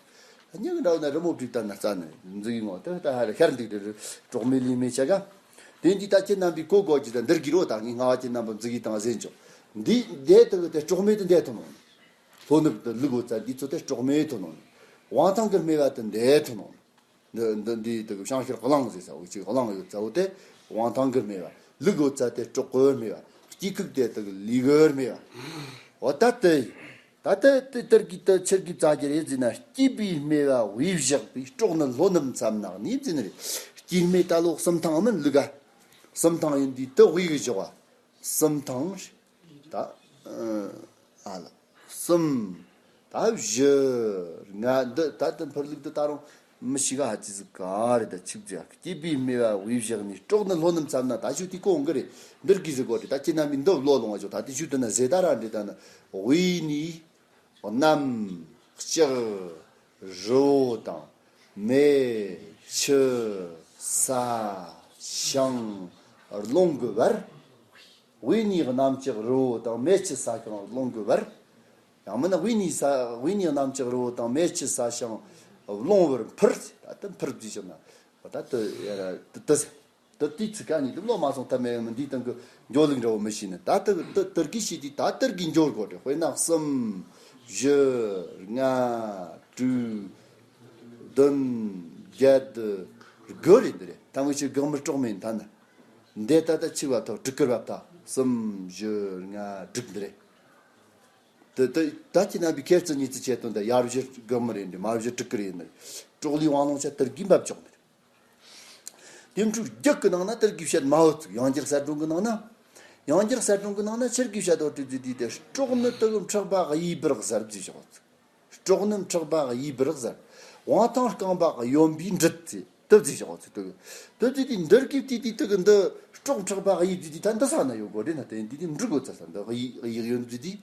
སྙིང་འདྲ་བོ་ན་རི་མོ་བྲིས་ལྟར་ན་རྩ་ནས་འཛུགས་ཡིན་ངོ་། དེ་ལྟ་ཧ་ལས་ཤར་འདུག་དེ་སྲོག་མེད་ལུས་མེད་ཆ་ག་དེ་འདི་ད་ཁྱེད་རྣམ་པས་གོ་དགོས་ཀྱི། ད་འདིར་གི་རོ་ད་ངས་སྔ་བ་ཁྱེད་རྣམ་པ་འཛུགས་ཡིན་དང་ཟེར་ཆོག་འདི་འདས་དེ་གི་དེ་སྲོག་མེད་དུ་འདས་ཐོན་ནོ། ལྷོ་ནུབ་དུ་ལུག་འོད་རྩ་འདི་ཚོ་དེ་སྲོག་མེད་ཐོན་ནོ། དབང་ཐང་གི་སྨེ་བ་དུ་འདས་ཐོན་ནོ། འདི་འདི་འདི་དེ་གི་བྱང་ཤར་གླང་ཟེར་ས་འོ་ཅིག་གླང་ཡོད་ས་འོ་དེ་དབང་ཐང་གི་སྨེ་བ། ལུག་འོད་རྩ་དེ་སྲོག་གི་སྨེ་བ། སྐྱེ་ཁུག་དེ་དེ་གི་ལུས་གི་སྨེ་བ། འོ་ད་དེ། ད་ལྟ་དེ་ལྟར་གྱི་དུ་ཆེར་གྱི་བཙལ་རྒྱུ་རེད་ཟེར་ན། སྐྱེས་པའི་སྨེ་བ་དབུས་བཞག་པའི་སྲོག་ནི་ལྷོ་ནུབ་མཚམས་ནགས་ནས་ཟེར་ནི་རེད། སྐྱེས་སྨེ་ད་ལོ་གསུམ་ཐང་མིན་ལུག་ག་གསུམ་ཐང་ཡིན་དུས་དུ་དབུས་གི་བཞག་བ། གསུམ་ཐང་ད་ཨ་ལ་གསུམ་ད་བཞི་ལྔ་འདི་ད་དུ་འཕུར་ལུག་འདི་ད་རུང་ མི་ཤི་ག་ཧ་ཅི་ཟིག་ག་རེ་ད་ཆིག་ཟེར་སྐྱེས་པའི་སྨེ་བ་དབུས་བཞག་ནས། སྲོག་ནི་ལྷོ་ནུབ་མཚམས་ན། ད་ཞུ་དེ་གོ་འོང་གི་རེད། འདིར་གི་ཟིག་གོ་རེད། ད་ཁྱེད་རྣམ་པས་འདི་བློ་ལོངས་བ་ཞོག་ད་དེ་ཞུ་དུ་ན་ཟེ་ད་ར་འདྲེ་ད་ན། དབུས་ནས་གནམ་ལྕགས་རི་བོ་དང་། མེ་ཆུ་ས་ཞིང་རླུང་གི་བར། དབུས་ནས་གནམ་ལྕགས་རི་བོ་དང་། མེ་ཆུ་ས་ཞིང་རླུང་གི་བར། ཡང་མིན་ན་དབུས་ནས་ས་དབུས་ནས་གནམ་ལྕགས་རི་བོ་དང་། མེ་ཆུ་ས་ཞིང་རླུང་བར་འཕུར། ད་ལྟ་འཕུར་བརྗིད་ཞིག་ན། ད་ལྟ་ད་ལྟ་དེ་དུས་ཚིག་ག་ཉིད་དུ་བློ་མ་སོང་ཐབས་མེད་མི་འདིའི་སྟེང་གི་འགྱོ་ལུགས་འདྲ་བོ་མི་ཤེས་ནི། ད་ལྟ་དེ་དེར་གི་ཤེས་དུས་ད་དེར་གི་འགྱོ་དགོས་རེད། དཔེར་ན་གསུམ། བཞི། ལྔ། དྲུག་བདུན། བརྒྱད། དགུ་རེད། འདི་རེད། ད་ངོས་ཀྱི་སྒང་མི་སྲོག་མེད་ཐ་ན། འདི་ད་ལྟ་ཆི་བ་ཐོག་དྲུག་ཀིར་བབ་ཐ། གསུམ། བཞི། ལྔ། དྲུག་འདི་རེད། དེ་དེ་ད་ཁྱེད་རྣམ་པའི་ཁྱེད་ཚོ་གཉིས་ཚོ་ཆེད་དོན་དེ་ཡར་བཞི་སྒང་མི་རེད། འདི་མར་བཞི་དྲུག་ཀིར་ཡིན་ནི་རེད། སྲོག་ལུས་དབང་ལོང་ཆ་དེར་གི་འབབ་ཆོག་ནི་རེད། དེ་འཕྲོས་རྒྱུད་ཀྱི་ནང་ན་དེར་གི་བཤད་མ་འོ་ཚུགས། ཡང་རྒྱུད་གསལ་སྒྲོན་གྱི་ནང་ན། ཡང་རྒྱུད་གསལ་སྒྲོན་གྱི་ནང་ན་ཆེར་གི་བཤད་འོ་དེ་དེ་དེ་དེ་སྲོག་ནི་དེ་གི་མཁྲེགས་པ་གཡས་པར་གཟར་བརྗིད་ཞོག་ཚུགས། སྲོག་ནི་མཁྲེགས་པ་གཡས་པར་གཟར། དབང་ཐང་རྐང་པ་གཡོན་པས་འདྲིད་ཚེ་དེ་བརྗིད་ཞོག་ཚུགས། དེ་དེ་དེ་འདིར་གི་དེ་དེ་དེ་གི་འདི་སྲོག་མཁྲེགས་པ་གཡས་བརྗིད་དེ་ད་འདི་ས་ན་ཡོད་དགོས་རེད་ན། དེ་དེ་དེ་འབྲི་དགོས་ཚར་ས། འདི་གཡས་གཡས་གཡོན་བརྗིད་དེ།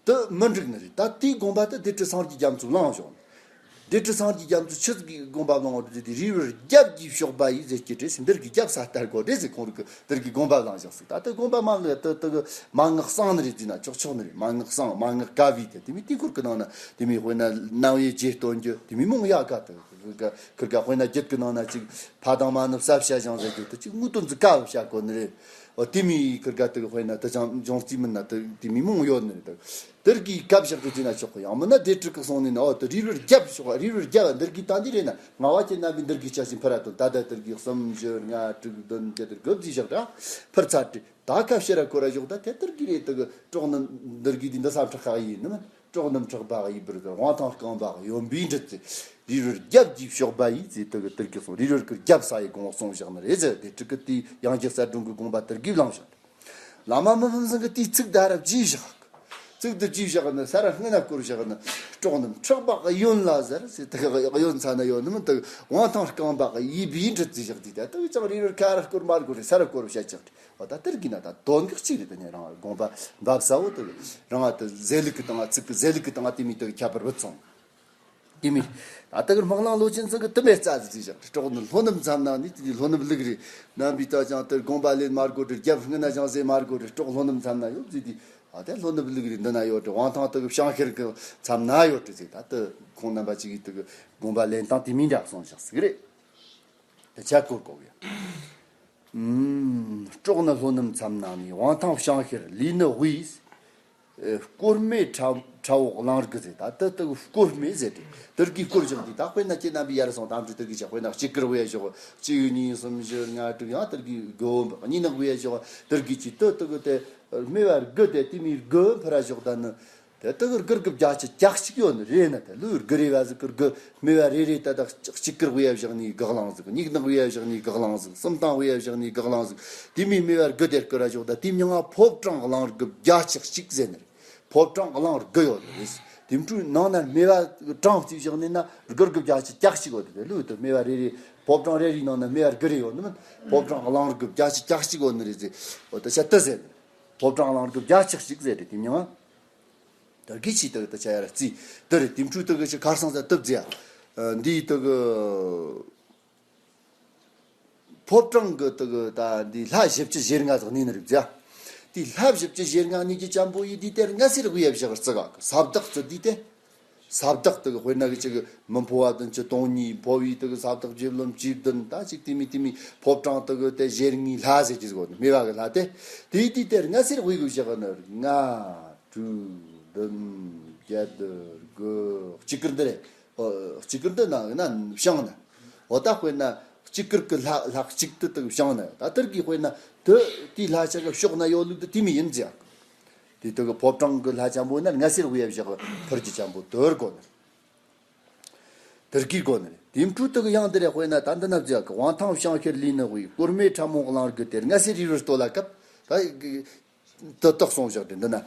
དེ་མི་འགྲིག་ནི་རེད། ད་དེའི་དགོངས་པ་དེ་སྡེ་སྲིད་སངས་རྒྱས་རྒྱ་མཚོས་བླངས་བཞག་ནི། སྡེ་སྲིད་སངས་རྒྱས་རྒྱ་མཚོས་ཆི་ཟིག་གི་དགོངས་པ་བླངས་བ་རེད་ཟེར་དུས། རུས་པར་རྒྱབ་ཀྱིས་གཤོག་པ་ཡིས་ཟེར་གྱི་རེད་ཟེར། འདིར་གི་རྒྱབ་ས་ལྟར་དགོས་རེད་ཟེར། ཁོང་རིགས་ཀྱིས་འདིར་གི་དགོངས་པ་བླངས་བཞག་ཟིག་ད་དེ་དགོངས་པ་མ་བླངས་ཡ་དེ་དེ་གི་མ་ངག་གསང་ནི་རེད་ཟེར་ན་ཆོག་ཆོག་ནི་རེད། མ་ངག་གསང་མ་ངག་དཀའ་བའི་དེ་དེ་མོ་དེའི་སྐོར་གི་ནང་ན་དེ་མོ་དཔེར་ན་རྣ་བའི་རྗེས་སྟོན་རྒྱུ་དེ་མོ་མང་ཡ་ག་དེ་ཁིར་ག་དཔེར་ན་རྒྱུད་གི་ནང་ན་ཅིག་ཕ་དང་མ་ནི་བསད་བྱ་ཞིང་ཟེར་རྒྱུ་དེ་ཅིག་དངོས་དོན་ཟིག་དཀའ་བ་བྱ་དགོས་ནི་རེད། འོ་དེ་མོ་ཁིར་ག་དེ་དཔེར་ན་དེ་ཅང་འབྱུང་རྩིས་མིན་ན་དེ་དེ་མོ་མང་ཡོད་ནི་རེད། དེར་གི་སྐབས་བཞག་གི་བྱས་ན་ཆོག་གི། ཡང་མིན་ན་སྡེ་སྲིད་ཀྱིས་གསུངས་ནས་ན། འོ་དེ་རུས་པར་རྒྱབ་ཞོག་རུས་པར་རྒྱབ་འདིར་གི་ད་འདི་རེད་ན། ང་བ་ཁྱེད་རྣམ་པས་འདིར་གི་ཆ་ཞིག་འཕུར་ར་དོན། ད་ལྟ་དེར་གི་གསུམ་བཞི་ལྔ་དྲུག་བདུན་བརྒྱད་དེར་དགུ་བརྩིས་བཞག་ད་འཕུར་ཚར་ཏེ། ད་ཁ་ཕྱིར་ར་སྐོར་ར་ཞོག་ད་དེ་དེར་གི་རེད། དེ་གི་སྲོག་ནི་འདིར་གི་འདི་འདི་ས་མཁྲེགས་ཁ་ཡིན་ནི་མིན། སྲོག་ནི་མཁྲེགས་པ་གཡས་པར་གཟར། དབང་ཐང་རྐང་པ་གཡོན་པས་འདྲིད་ཚེ། རུས་པར་རྒྱབ་ཀྱིས་གཤོག་པ་ཡིས་ཟེར་དེ་གི་དེར་གི་གསུངས། རུས་པར་གི་རྒྱབ་ས་ཡི་དགོངས་པ་གསུངས་བཞག་ནི་རེད་ཟེར། སྡེ་སྲིད་ཀྱིས་དེ་ཡང་རྒྱུད་གསལ་སྒྲོན་གི་དགོངས་པ་དེར་གི་བླངས་བཞག་བླ་མ་མི་ཕམ་ཚང་གིས་དེའི་ཚིག་དེ་ར་བརྗེས་བཞག་ཚིག་དེ་བརྗེས་བཞག་ནི་ས་ར་སྔོན་ན་སྐོར་བཞག་ནི། སྲོག་ནི་མཁྲེགས་པ་གཡོན་ལ་གཟར་ཟེར། དེ་གི་གཡོན་ས་ན་ཡོད་ནི་མིན། དེ་གི་དབང་ཐང་རྐང་པ་གཡས་པས་འདྲིད་ཚེ་བཞག་དེ་ད་དེ་གི་ཅང་རུས་པར་ཁ་ར་སྐོར་མར་སྐོར་རེད། ས་ར་སྐོར་བཤད་ཅིག་རེད། འོ་ད་དེར་གི་ན་ད་དོན་གི་གཅིག་རེད། དེ་ནས་རང་དགོངས་པ་འབབ་ས་བོ་དེ་རང་ད་ཟེར་ལུགས་གི་སྟེང་ང་ཚིག་གི་ཟེར་ལུགས་གི་སྟེང་ང་དེ་མོ་དེ་གི་ཁྱད་པར་བུད་སོང་། དེ་མོ། ད་ལྟ་གི་སྨག་རླུང་ལོ་ཆེན་ཚང་གིས་དེ་མོ་རྩ་ཟིག་བརྩིས་བཞག་སྲོག་ནི་ལྷོ་ནུབ་མཚམས་ན་ནི། དེ་ནི་ལྷོ་ནུབ་ལུགས་རེད། རྣམ་པའི་ད་ཅང་དེར་དགོངས་པ་ལེན་མ་དགོས་རེད། རྒྱབ་སྔོན་ན་ཅང་ཟེར་མ་དགོས་རེད། སྲོག་ལྷོ་ནུབ་མཚམས་ན་ཡོད་བརྩིས་དུས། ཨ་དེ་ལྷོ་ནུབ་ལུགས་རེད། འདི་ན་ཡོད་རེད། དབང་ཐང་དེ་གི་བྱང་ཤར་གི་མཚམས་ན་ཡོད་རེད་ཟེར། ད་དེ་ཁོང་རྣམ་པ་གཅིག་གིས་དེ་གི་དགོངས་པ་ལེན་སྟངས་དེ་མོ་འདྲ་གསུངས་བཞག་ཟིག་རེད། དེ་ཆ་སྐོར་གོ་གི། ཨུམ། སྲོག་ནི་ལྷོ་ནུབ་མཚམས་ན་ནི། དབང་ཐང་བྱང་ཤར་ལུས་ནི་དབུས། ཨེ། སྐོར་མེད་ཁྲ་ཁྲ་བོ་གླིང་དགུ་ཟེར། ད་དེ་དེ་སྐོར་མེད་ཟེར་ཏེ། དེར་གི་སྐོར་བཞག་དུས་ད་དཔེར་ན་ཁྱེད་རྣམ་པས་ཡར་སོང་དམ་ཕྲུག་དེར་གི་ཆ་དཔེར་ན་གཅིག་ཀིར་བུད་ཡ་ཞོག་གཅིག་གཉིས་གསུམ་བཞི་ལྔ་དྲུག་ཡང་དེར་གི་དགུ་བོ་འབུད་གཉིས་ནག་བུད་ཡ་ཞོག་དེར་གི་ཅི་དེ་དེ་གི་དེ་སྨེ་བ་དགུ་དེ་དེ་མོ་དགུ་འཕུར་ར་ཞོག་ད་ནི། དེ་དག་དགུ་དགུ་བརྒྱ་ཆ་གྱ་གཅིག་ཡོད་ནི་རེད་ན། དེ་ལུས་དགུ་རེ་བ་ཟིག་གི་དགུ་སྨེ་བ་རེ་རེ་ད་དག་གཅིག་ཀིར་བུད་ཡ་བཞག་ནི་གི་གླིང་ཟིག་གཉིས་ནག་བུད་ཡ་བཞག་ནི་གི་གླིང་ཟིག་གསུམ་ཐང་བུད་ཡ་བཞག་ནི་གི་གླིང་ཟིག་དེ་མོ་སྨེ་བ་དགུ་དེར་སྐོར་ར་ཞོག་ད་དེ་མྱིང་ང་ཕོ་བྲང་གླིང་དགུ་བརྒྱ་ཆ་གཅིག་ཟེར་ནི་རེད། ཕོ་བྲང་གླིང་དགུ་ཡོད་ནི་རེད། དེ་འཕྲོས་ནང་ན་སྨེ་བ་གྲངས་བརྩིས་བཞག་ནི་ན་དགུ་དགུ་བརྒྱ་ཆ་གྱ་གཅིག་ཡོད་དེ། དེ་ལུས་དེ་སྨེ་བ་རེ་རེ་ཕོ་བྲང་རེ་རེའི་ནང་ན་སྨེ་བ་དགུ་རེ་ཡོད་ནི་མིན། ཕོ་བྲང་གླིང་དགུ་བརྒྱ་ཆ་གྱ་གཅིག་ཡོད་ནི་རེད་ཟེར། འོ་ད་ཆ་དེ་ཟེར་ནི། ཕོ་བྲང་གླིང་དགུ་བརྒྱ་ཆ་གཅིག་ཟེར་རེད། དེ་མྱིང་ང་། ད་གི་ཆི་དག་ད་ཆ་ཡར་རྩིས་དེ་རེད། དེ་འཕྲོས་དག་གི་ཆི་ཁར་སང་ཟ་དུབ་ཟེར་ཡ། འདི་དག་གི་ཕོ་བྲང་གི་དག་གི་ད་འདི་ལྷ་བཞི་བཅུ་ཞེ་ལྔ་ཟིག་གནས་ནི་རེད་ཟེར་ཡ། དེ་ལྷ་བཞི་བཅུ་ཞེ་ལྔ་གནས་ཀྱི་ཅན་པོ་ཡི་དེ་དེར་སྔ་སེར་དབུ་ཡ་བཞག་རྩི་ག་གི་ས་བདག་རྩི་དུས་དེ། ས་བདག་དག་དཔེར་ན་གི་ཅིག་མི་འཕོ་བ་བདུན་ཅུ་དོན་གཉིས། འཕོ་བའི་དག་ས་བདག་བརྒྱད་ལོན་བཅུ་བདུན། ད་ཅིག་དེ་མོ་དེ་མོ་ཕོ་བྲང་དག་དེ་ཞེ་ལྔའི་ལྷ་ཟེར་གྱི་ཟིག་ཡོད་ནི། སྨེ་བ་གི་ལྷ་དེ། དེའི་དུས་དེར་སྔ་སེར་དབུ་གི་བཞག་ནི། ལྔ་དྲུག་བདུན་བརྒྱད་དགུ་གཅིག་ཀིར་འདི་རེད། ཨོ། གཅིག་ཀིར་འདི་ན་ན་བྱང་ན། འོ་ད་དཔེར་ན་གཅིག་ཀིར་གི་ལྷ་ལྷ་གཅིག་དེ་དག་བྱང་ན། ད་དེར་གི་དཔེར་ན་དེ་དེའི་ལྷ་ཆ་ག་ཕྱོགས་ན་ཡོད་ལུགས་དེ་དེ་མོ་ཡིན་ཟེར་ཡ། དེ་དག་གི་ཕོ་བྲང་གི་ལྷ་ཅན་པོ་ན་སྔ་སེར་དབུ་ཡ་བཞག་ཕུར་གྱི་ཅན་པོ་དོར་དགོས་ནི། དེར་གི་དགོས་ནི་རེད། དེ་འཕྲོས་དག་གི་ཡང་དེ་རེད། དཔེར་ན་ད་འདི་ན་ཟེར་ཡ་གི། དབང་ཐང་བྱང་ཤར་ལུས་ནི་དབུས། སྐོར་མེད་ཁྲ་མོ་གླིང་དགུ་དེར། སྔ་སེར་རུས་པར་ལྟོ་ལ་སྐབས། ད་དེ་དག་གསུངས་བཞག་དེ་འདི་ན། ཨེ།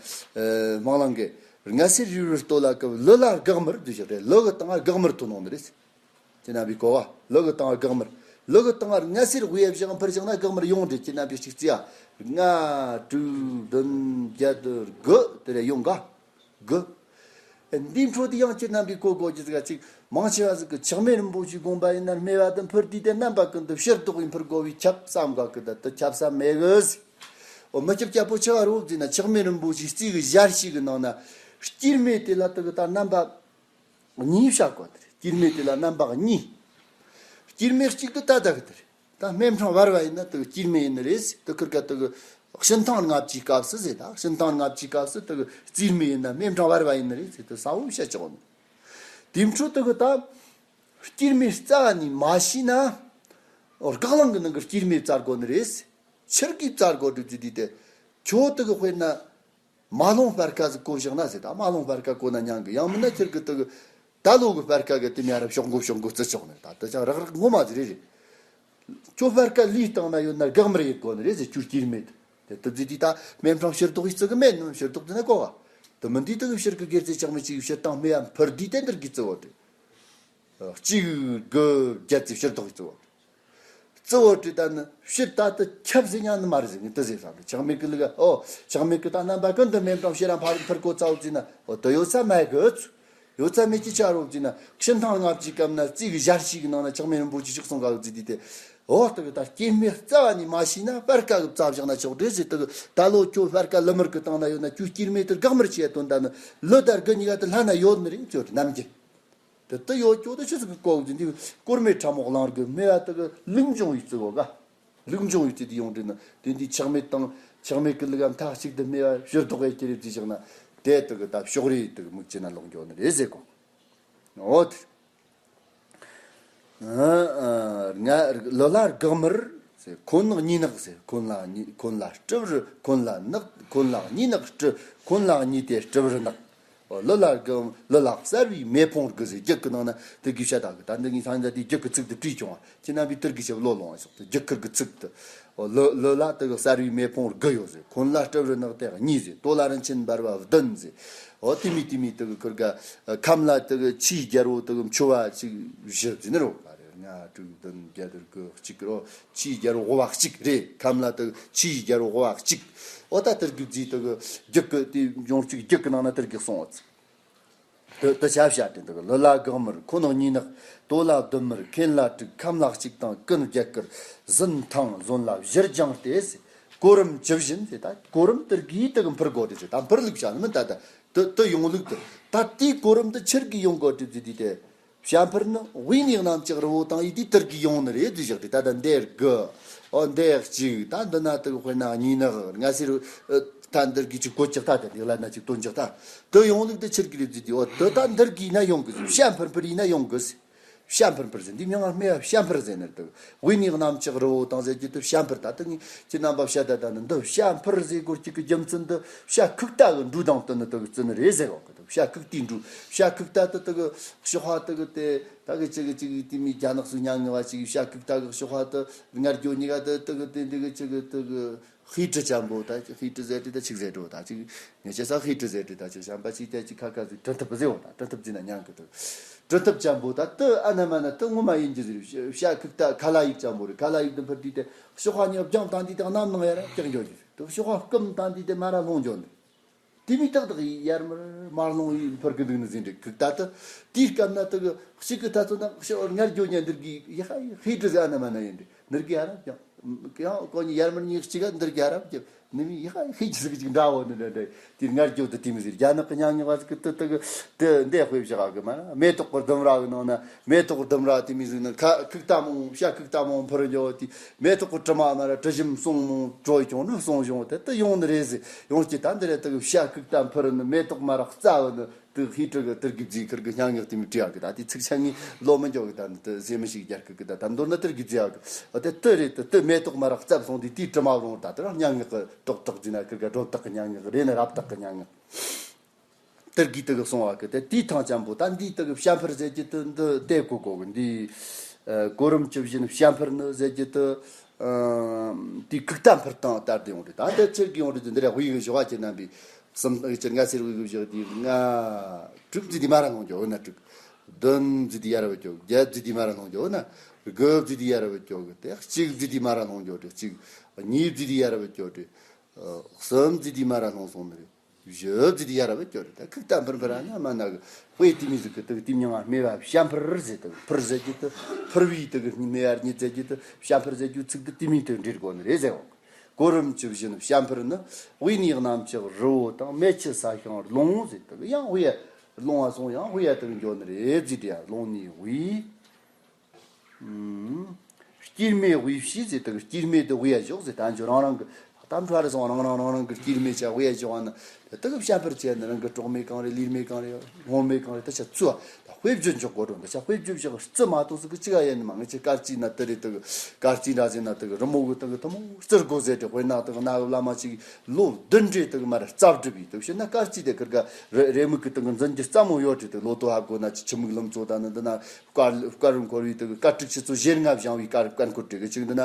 སྨག་རླུང་གིས་སྔ་སེར་རུས་པར་ལྟོ་ལ་སྐབས། ལུས་ལ་སྒག་མར་བསྡུས་བཞག་རེད། ལུས་གི་སྟེང་ང་སྒག་མར་ཐོན་ནོ་ནི་རེད། ཁྱེད་རྣམ་པས་གོ་བ། ལུ་གི་སྟེང་དགག་དམར། ལུ་གི་སྟེང་ལྔ་སེར་དབུས་བཞག་འཕུར་བཞག་ན་དགག་དམར་ཡོང་འདྲེ། ཁྱེད་རྣམ་པས་གཅིག་བརྩིས་ཨ། ལྔ་དྲུག་བདུན་བརྒྱད་དགུ་དེ་རེ་ཡོང་ག་དགུ། འདིའི་འཕྲོ་དེ་ཡང་ཁྱེད་རྣམ་པས་གོ་དགོས་ཀྱི་ཟིག་ག་ཅིག་མང་ཆེ་བ་ཟིག་གི་ཆགས་མེད་རིན་པོ་ཆེའི་དགོངས་པ་ཡིན་ན་སྨེ་བ་དེ་འཕུར་དུས་དེ་རྣམ་པ་ཀུན་ཏུ་ཕྱིར་ལྡོག་ཡིན་འཕུར་དགོས་པའི་ཁྱབ་བསམ་ག་གི་ད་དུ་ཁྱབ་ས་མེད་གི་ཟིག་འོ་མི་ཁྱབ་རྒྱལ་པོ་ཆེ་བ་རོབ་ཟིན་ན་ཆགས་མེད་རིན་པོ་ཆེའི་རྩིས་གི་ཞལ་ཞིག་གི་ནང་ན་དཀྱིལ་མེ་དེ་ལ་དུ་གི་ད་རྣམ་པ་གཉིས་བྱ་དགོས་ཏེ། དཀྱིལ་མེ་དེ་ལ་རྣམ་པ་གཉིས། དཀྱིལ་མེ་གཅིག་ཏུ་ད་ད་གི་དེ་རེད། ད་སྨེ་ཕྲེང་བར་བ་ཡིན་ན་དུ་དཀྱིལ་མེ་ཡིན་ནི་རེད། དུ་ཁུར་ཀ་དུ་གི་ཤིན་ཐང་ལྔ་བཅུའི་སྐབས་སུ་ཟེར། ད་ཤིན་ཐང་ལྔ་བཅུའི་སྐབས་སུ་དུ་གི་རྩིས་མེ་ཡིན་ན་སྨེ་ཕྲེང་བར་བ་ཡིན་ནི་རེད་ཟེར་དུ་གསལ་བོ་བཤད་ཆོག་ནི། དེའི་འཕྲོ་དུ་གི་ད་དཀྱིལ་མེ་རྩ་བ་ནས་མ་ཤེས་ན། འོ་སྐག་ལང་གི་ནང་གི་དཀྱིལ་མེ་བཙལ་དགོས་ནི་རེད། ཆི་གིས་བཙལ་དགོས་འདྲི་ཟེར་དུས་དེ། ཁྱོད་དུ་གི་དཔེར་ན། མ་ལོང་སྤར་ཁ་ཟིག་གོ་བཞག་ན་ཟེར། ད་མ་ལོང་སྤར་ཁ་གོ་ན་ཉང་གི། ཡང་མིན་ན་ཁྱེར་གི་དུ་གི་ད་ལོ་གི་སྤར་ཁ་གི་དེ་མྱ་ར་ཤོག་མགོ་ཤོག་མགོ་བརྩི་ཆོག་ནི། ད་དུ་ཅང་རག་རག་ངོ་མ་ཟིག་རེད་རེད། ཁྱོད་སྤར་ཁ་ལུས་བཏང་ན་ཡོད་ན་དགག་དམར་ཡེད་དགོས་ནི་རེད་ཟེར། ཁྱོད་དཀྱིལ་མེ་དེ་དུ་ཟིག་དེ་ད་སྨེ་ཕྲེང་ཕྱིར་ལྡོག་ཡེད་བརྩི་གི་མེད་ནི། ཕྱིར་ལྡོག་དེ་ན་གོ་ག་དུ་མིན་དུས་དུ་གི་ཕྱིར་གི་སྒེར་རྩེ་ཆགས་མེད་ཅིག་ཕྱིར་བཏང་སྨེ་ཡ་འཕུར་དུས་དེ་འདིར་གི་བརྩི་བོ་དེ། གཅིག་དགུ་བརྒྱད་ཙམ་ཕྱིར་ལྡོག་གི་བརྩི་བོ། རྩི་བོ་བྲིས་ད་ནི་ཕྱིར་ད་ལྟ་ཁྱབ་ཟིན་ཡང་ནི་མ་རེད་ཟེར་ནི་དུ་ཟེར་བསམ་རེད། ཆགས་མེད་ཀྱི་ལུགས་ཨོ། ཆགས་མེད་ཀྱི་ད་རྣམ་པ་ཀུན་ཏུ་སྨེ་ཕྲེང་ཕྱིར་ར་འཕར་འཕུར་གོ་ཚ་བོ་བརྩིས་ན་ཨོ་དུ་ཡོད་ས་མེད་གི་ཚུ། ཡོད་ས་མེད་ཀྱི་ཆ་རོ་བརྩིས་ན་ཤིན་ཐང་ལྔ་བཅུའི་སྐབས་ན་རྩིས་གི་ཞལ་ཞིག་གི་ནང་ན་ཆགས་མེད་རིན་པོ་ཆེ་ཞིག་གསུངས་ག་གི་བརྩིས་དུས་དེ། ཨོ་དུ་གི་ད་དཀྱིལ་མེ་རྩ་བ་ནས་མ་ཤེས་ན་སྤར་ཁ་གི་བཙལ་བཞག་ན་ཆོག་འདྲེ་ཟེར། དུ་གི་ད་ལོ་ཁྱོད་སྤར་ཁ་ལི་མིར་གི་བཏང་ན་ཡོད་ན་ཁྱོད་དཀྱིལ་མེ་དུ་དགག་དམར་བྱས་དོན་ད་ནི་ལི་དར་གི་གཉིས་ཀ་དུ་ལྷན་ན་ཡོད་ནི་རེད་ཚོད་རྣམ་རྒྱལ། དེ་ལྟ་ཡོད་ཀྱོག་དེ་ཆི་ཟིག་གི་གོ་གི་འདི་སྐོར་མེད་ཕྲ་མོ་གླང་རྒོད་སྨེ་བ་དེ་གི་ལུགས་འབྱུང་བའི་རྩི་བོ་ག་ལུགས་འབྱུང་བའི་རྩི་དེ་ཡོང་དུས་ན་དེ་འདི་ཆགས་མེད་དང་ཆགས་མེད་ཀྱི་ལུགས་མཐའ་གཅིག་ཏུ་སྨེ་བ་ཕྱིར་ལྡོག་ཡེ་ཀྱི་རེད་ཅི་བཞག་ན་དེ་དེ་གི་ད་ཕྱོགས་རིས་དེ་གི་མིག་ཅན་ན་ལོག་འགྱོ་ནི་རེད་ཟེར་གོ། འོ་དེ། ང་ལོ་ལ་དགག་དམར་ཟེར། འཁོན་ནག་གཉིས་ནག་ཟེར། འཁོན་ལ་གཉིས་འཁོན་ལ་སྤྲུ་བར་འཁོན་ལ་ནག་འཁོན་ལ་གཉིས་ནག་སྤྲུ་འཁོན་ལ་གཉིས་ཏེ་སྤྲུ་བར་ནག་ལོ་ལ་དགག་ལོ་ལ་གསར་བའི་མེ་ཕོང་དགུ་ཟེར། རྒྱུད་ཀྱི་ནང་ན་དེ་གི་བཤད་ད་གི། ད་འདི་ངས་སང་ཉིན་ད་དེ་རྒྱུད་ཀྱི་ཚིག་དེ་བྲིས་བྱུང་བ། ཁྱེད་རྣམ་པས་དེར་གི་ཞབས་ལོ་ལོང་བ་ཞོག་དེ་རྒྱུད་ཁུར་གི་ཚིག་དེ། ལོ་ལོ་ལ་དེ་གི་གསར་བའི་མེ་ཕོང་དགུ་ཡོད་ཟེར། འཁོན་ལ་སྤྲུ་བར་ནག་དེ་གཉིས་ཟེར། ལྟོ་ལ་རིན་ཆེན་འབར་བ་བདུན་ཟེར། འོ་དེ་མི་དེ་མི་དེ་གི་ཁུར་ག་ཁམས་ལ་དེ་གི་ཆུའི་རྒྱལ་པོ་དེ་གི་མཆོད་པ་ཅིག་བཞི་ཟེར་ནི་རོ། ག་རེ་ལྔ་དྲུག་བདུན་བརྒྱད་དགུ་གཅིག་རོ། ཆུའི་རྒྱལ་པོ་དབུ་བ་གཅིག་རེད། ཁམས་ལ་དེ་གི་ཆུའི་རྒྱལ་པོ་དབུ་བ་གཅིག་འོ་ད་དེར་གི་རྫི་དེ་གི་རྒྱུད་གི་དེ་འབྱུང་གཅིག་རྒྱུད་གི་ནང་ན་དེར་གི་གསུངས་འོ་ཚིག་དུ་དུ་ཆ་བྱ་དེ་འདུག་ལོ་ལ་དགག་དམར་འཁོན་ནག་གཉིས་ནག་ལྟོ་ལ་བདུན་དམར་འཁོན་ལ་དྲུག་ཁམས་ལ་གཅིག་དང་ཀུན་རྒྱལ་ཀུར་ཟིན་ཐང་ཟོན་ལ་བཞིར་སྦྱངས་ཏེ་ཟེར། གོ་རིམ་ཇི་བཞིན་ཟེར། ད་གོ་རིམ་དེར་གི་དེ་གི་འཕུར་དགོས་ཏེ་ཟེར། ད་འཕུར་ལུགས་བྱ་ནི་མིན། ད་ད་དུ་དུ་ཡོང་ལུགས་དེ་ད་དེའི་གོ་རིམ་དུ་ཆིར་གི་ཡོང་དགོས་ཏེ་ཟེར། དེ་དེ་བྱ་འཕུར་ནི་དབུས་ནས་གནམ་ལྕགས་རི་བོ་དང་ཡིད་དེ་དེར་གི་ཡོང་ནི་རེད་ཟེར་བཞག་དེ། ད་ད་འདིར་གི་ཨོ་འདིར་གཅིག་ད་འདི་ན་དུ་དཔེར་ན་གཉིས་ནག་ལྔ་སེར། ད་འདིར་གི་ཅིག་གོ་ཅག་ད་དེ་འདི་ལ་ན་ཅིག་དོན་ཅག་ད་དུ་ཡོང་ལུགས་དུ་ཆིར་གི་རེད་ཟེར་དུས། འོ་དུ་ད་འདིར་གི་ན་ཡོང་གི་ཟེར། བྱ་འཕུར་འཕུར་ཡིན་ན་ཡོང་གི་ཟེར། བྱ་འཕུར་འཕུར་ཟེར། འདི་མྱང་ང་སྨེ་བ་བྱ་འཕུར་ཟེར་ནི་དུ། དབུས་ནས་གནམ་ལྕགས་རི་བོ་དང་ཟེར་གྱི་དུ་བྱ་འཕུར། ད་དུ་ངས་ཁྱེད་རྣམ་པ་བཤད་ད་ད་ནི་འདི་བྱ་འཕུར་ཟེར་དགོས་ཀྱི་གི་རྒྱུ་མཚན་དུ་བྱ་ཁུག་རྟ་གི་འབྲུ་དང་དུ་ནི་དུ་གི་བརྩི་ནི་རེད་ཟེར་གོ་གི། དུ་བྱ་ཁུག་རྟའི་འབྲུ། བྱ་ཁུག་རྟ་དུ་དུ་གི་གཤོག་པ་དུ་གི་དེ་ད་གི་ཅི་གི་ཅི་གི་དེ་མི་རྒྱ་ནག་སུ་མྱང་ངེ་བ་ཅི་གི་བྱ་ཁུག་རྟ་གི་གཤོག་པ་དུ་ངར་རྒྱོ་གཉིས་ཀ་དུ་དུ་གི་དེ་འདི་གི་ཅི་གི་དུ་གི་ཧི་ཀྲི་ཅན་པོ་ད་ཅིག་ཧི་ཀྲི་ཟེར་ཏེ་ད་ཆིག་ཟེར་འགྲོ། ད་ཅིག་ངེད་ཅག་ས་ཧི་ཀྲི་ཟེར་ཏེ་ད་ཅིག་བྱམས་པ་ཅིག་ད་ཅིག་ཁ་ཁ་ཟིག་གྲི་ཐབ་ཟེར་བ། ད་གྲི་ཐབ་ཟེར་ན་ཉན་གི་འདུག་གྲི་ཐབ་ཅན་པོ་ད་དུ་ཨ་ན་མ་ན་དུ་ངོ་མ་ཡིན་གྱི་ཟེར། བྱ་ཁུག་ད་ཁ་ལ་ཡིག་ཅན་པོ་རེད། ཁ་ལ་ཡིག་དུ་འཕུར་དུས་དེ་གཤོག་པ་གཉིས་རྒྱང་བཏང་དུས་དེ་གནམ་ནང་ཡར་རྒྱག་འགྱོ་གི་རེད། དུ་གཤོག་པ་སྐུམ་བཏང་དུས་དེ་མར་ལྷུང་འགྱོ་ནི། དེ་མི་ཏག་ཏག་ཡར་མར་མར་ལྷུང་ཡིན་འཕུར་གི་འདུག་ནི་ཟིན་རེད། ཁུག་ད་དུ་དེའི་སྐབས་ན་དུ་གི་གཅིག་གི་ད་ཚོད་ན་གཤོག་ངར་རྒྱོ་ཉན་འདིར་གི་ཡ་ཧ་ཧི་ཀྲི་ཟེར་ཨ་ན་མ་ན་ཡིན་རེད། འདིར་གི་ཡར་རྒྱང་། ཡང་ཁོ་གཉིས་ཡར་མར་གཉིས་གཅིག་ག་འདིར་རྒྱ་རབ་ཀྱི་ནི་མི་ཡི་ཧ་ཧི་ཅི་ཟིག་ཅིག་འདྲ་བོ་ནི་འདྲ་འདྲ་དེ་ངར་རྒྱུ་དུ་དེ་མི་ཟེར། རྒྱ་ནག་གི་ཉང་ཉག་བ་ཟིག་གི་དུ་དུ་གི་དེ་འདས་དཔེ་བཞག་གི་མ་ར་མེ་ཏོག་གི་ལྡུམ་ར་གི་ནང་ན་མེ་ཏོག་གི་ལྡུམ་ར་དེ་མི་ཟིག་ནི་ཁ་ཁུག་རྟ་མོ་བྱ་ཁུག་རྟ་མོ་འཕུར་འགྱོ་དེ་མེ་ཏོག་གི་དྲི་མ་མ་ར་དྲི་ཞིམ་སོང་མོ་དྲོ་བྱུང་ནི་སོང་བྱུང་དེ་དུ་ཡོང་ནི་རེད་ཟེར། ཡོང་སྐྱེ་ད་འདི་རེད་དུ་གི་བྱ་ཁུག་རྟ་འཕུར་ནི་མེ་ཏོག་མ་ར་རྩ་བ་ནི། དུ་ཧི་ཀྲི་གི་དུར་གི་རྫིས་ཁུར་གི་སྙན་ངག་དེ་མི་བྲིས་ཡག་གི། ད་དེ་ཚིག་ཆ་ངས་ལོ་མི་འཇོག་གི། ད་ནི་དུ་ཟེ་མི་ཞིག་རྒྱལ་ཁུར་གི། ད་ད་མདོར་ན་དུར་གི་རྫིས་ཡག་གི། འོ་དེ་དུ་རེད། དུ་དུ་མེ་ཏོག་མ་རག་རྩབ་སོང་དུས་དེའི་དྲི་མ་རུང་། ད་དུ་རང་སྙན་ངག་གི་སྒྲོ་བཏགས་རྫིས་ན་ཁུར་ག་སྒྲོ་བཏགས་གི་སྙན་ངག་རེད་ན་རབ་བཏགས་གི་སྙན་ངག་དུར་གི་དུ་གི་སོང་བ་གི། དེ་དེའི་ཐང་ཅན་པོ་ད་འདིའི་དུ་གི་བྱ་འཕུར་ཟེར་གྱི་དུ་འདི་དེ་གོ་གོ་གི། འདི་གོ་རིམ་ཇི་བཞིན་བྱ་འཕུར་ནི་ཟེར་གྱི་དུ། དེའི་ཁུག་རྟ་འཕུར་སྟངས་ལྟར་དུ་ཡོང་རེད། ད་དེ་ཆེར་གི་ཡོང་རེད། དུ་འདི་ར་དབུས་གི་བཞི་བ་ཁྱེད་རྣམ་པས། གསུམ་ཨེ་ཅི་ལྔ་སེར་དབུས་གི་བཞག་དེ་ལྔ་དྲུག་ཙི་དེ་མ་ར་ལོང་རྒྱུ་འོ་ན་དྲུག་བདུན་བརྫིས་ཏེ་ཡར་བུད་འགྱོ། བརྒྱད་བརྫིས་ཏེ་མར་ལྷུང་འགྱོ་ན། དགུ་བརྫིས་ཏེ་ཡར་བུད་འགྱོ་གི། དེ་གཅིག་བརྫིས་ཏེ་མར་ལྷུང་འགྱོ་དེ་གཅིག། གཉིས་བརྫིས་ཏེ་ཡར་བུད་འགྱོ་དེ། ཨ། གསུམ་བརྫིས་ཏེ་མར་ལྷུང་སོང་ནི་རེད། བཞི་བརྫིས་ཏེ་ཡར་བུད་འགྱོ་དེ། ད་ཁུག་ཏ་འཕུར་འཕུར་ཨ་ན་མ་ན་གི། དཔེ་དེ་མོ་ཟིག་གི་དེ་གི་དེ་མྱིང་ང་སྨེ་བ་བྱ་འཕུར་ཟེར། དེ་གི་འཕུར་ཟེར་རྒྱུ་དེ་འཕུར་བའི་དེ་གི་སྨེ་བ་གཉིས་ཟེར་རྒྱུ་དེ་བྱ་འཕུར་ཟེར་རྒྱུ་ཚིག་དེ་དེ་མོ་དེ་འབྲེལ་དགོས་ནི་རེད་ཟེར་བ། གོ་རིམ་གྱི་བཞིན་བྱ་འཕུར་ནི། དབུས་ནས་གནམ་ལྕགས་རི་བོ་དང་། སྨད་ཆུ་ས་ཤིང་ཀླུང་ཟེར། དེ་གི་ཡང་དབུས་ཀླུང་བ་སོང་ཡང་དབུས་དེ་གི་འགྱོ་ནི་རེད་ཟེར། དེ་ཡང་ཀླུང་ནས་དབུས། ཨུམ། སྐྱེད་མེད་དབུས་བྱས་ཟེར། དེ་གི་སྐྱེད་མེད་དེ་དབུས་བཞག་ཟེར། ད་འགྱོ་རང་རང་གི་ད་འཕྲོ་རེ་སོང་རང་རང་རང་རང་གི་སྐྱེད་མེད་ཆ་དབུས་བཞག་ན། དེ་གི་བྱ་འཕུར་བྱས་ནི་རང་གི་གྲོགས་མེད་གང་རེད། ལུས་མེད་གང་རེད། སྔོན་མེད་གང་རེད། ད་ཆ་ཚུ་བ་ད་དཔེ་བརྗོད་འཇོག་དགོས་དྲོ། ད་ཆ་དཔེ་བརྗོད་བཞག་རྩི་མ་གཏོགས་ཟིག་གི་ཅི་ག་ཡིན་ནི་མ། ངེད་ཆ་སྐར་རྩིས་ན་དེ་རེད། དེ་གི་སྐར་རྩིས་འདྲ་ཟེར་ན་དེ་གི་རི་མོ་གི་དེ་གི་ཐུན་མོང་རྩི་དགོས་ཟེར་ཏེ། དཔེར་ན་དེ་གི་གནའ་བོའི་བླ་མ་ཅིག་ལོ་བདུན་རེ་དེ་གི་མར་རྩ་བསྒྲུབས་པའི་དེ་བྱས་ན་སྐར་རྩིས་དེ་ཁིར་ག་རེ་རེ་མིག་གི་དེ་གི་འཛིན་རྒྱུ་སླ་མོ་ཡོད་རེད། དེ་ལོ་ཐོ་ཧ་གོ་ན་ཅིག་ཆུ་མིག་ལྷུམས་ཚོ་ད་ནི་འདི་ན་སྐར་སྐར་འཁོར་བའི་དེ་གི་སྐར་དྲུག་ཆུ་ཚོད་བཞི་ལྔ་བཞེངས་པའི་སྐར་སྐར་འཁོར་དེ་གི་ཅིག་འདི་ན་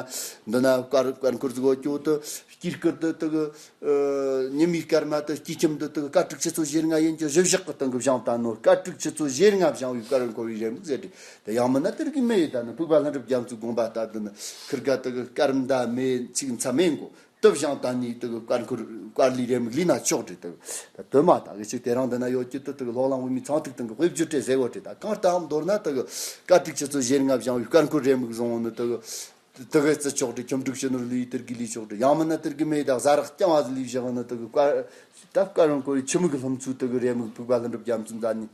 འདི་ན་སྐར་སྐར་འཁོར་ཟིག་གོ་ཅོ་དེ་དཀྱིལ་སྐར་དེ་དེ་གི་ཨ་ཉི་མའི་སྐར་མ་དེ་དཀྱིལ་ཁྱིམ་དེ་དེ་གི་སྐར་དྲུག་ཆུ་ཚོད་བཞི་ལྔ་ཡིན་གྱི་བཞི་བཞག་གི་སྟེང་གི་བཞེངས་ད་ནོ། སྐར་དྲུག་ཆུ་ཚོད་བཞི་ལྔ་བཞེངས་པའི་སྐར་འཁོར་བའི་རེ་མིག་ཟེར་དེ། དེ་ཡང་མིན་ན་དེ་རིགས་མེད་ད་ནི་ཕུག་པ་ལྷུན་གྲུབ་རྒྱ་མཚོའི་དགོངས་པ་ལྟར་དེ་ནི་ཁིར་ག་དེ་གི་སྐར་མདའ་མེད་ཅིག་མཚམས་མེད་གོ། དེ་བཞེངས་ད་ནི་དེ་གི་སྐར་འཁོར་སྐར་ལུས་རེ་མིག་ལུས་ན་ཆོག་དྲི་དེ་གི་དེ་མ་ད་གི་ཅིག་དེ་རིང་འདི་ན་ཡོད་ཀྱི་དེ་དེ་གི་ལྷོ་གླིང་བོད་མིའི་ཚོང་ཐིག་སྟེང་གི་དཔེ་བརྗོད་བྲེ་ཟེར་བོ་དྲི་ད་གང་ལྟའང་མདོར་ན་དེ་གི་སྐར་དྲུག་ཆུ་ཚོད་བཞི་ལྔ་བཞེངས་པའི་སྐར་འཁོར་རེ་མིག་བཟུང་བོ་ནི་དེ་གི་དེ་གི་བརྩི་ཆོག་དྲི། ཁྱིམ་དྲུག་ཕྱི་ནོར་ལུས་དེར་གི་ལུས་ཆོག་དྲི། ཡང་མིན་ན་དེར་གི་མེད་ད་གཟའ་རག་རྐྱང་བ་ལུས་བཞག་ནི་དེ་གི་སྐར་ད་སྐར་རང་འཁོར་ཆུ་མིག་གི་ལྷུམས་ཚུལ་དེ་གི་རེ་མིག་ཕུག་པ་ལྷུན་གྲུབ་རྒྱ་མཚོ་མཛད་ནི།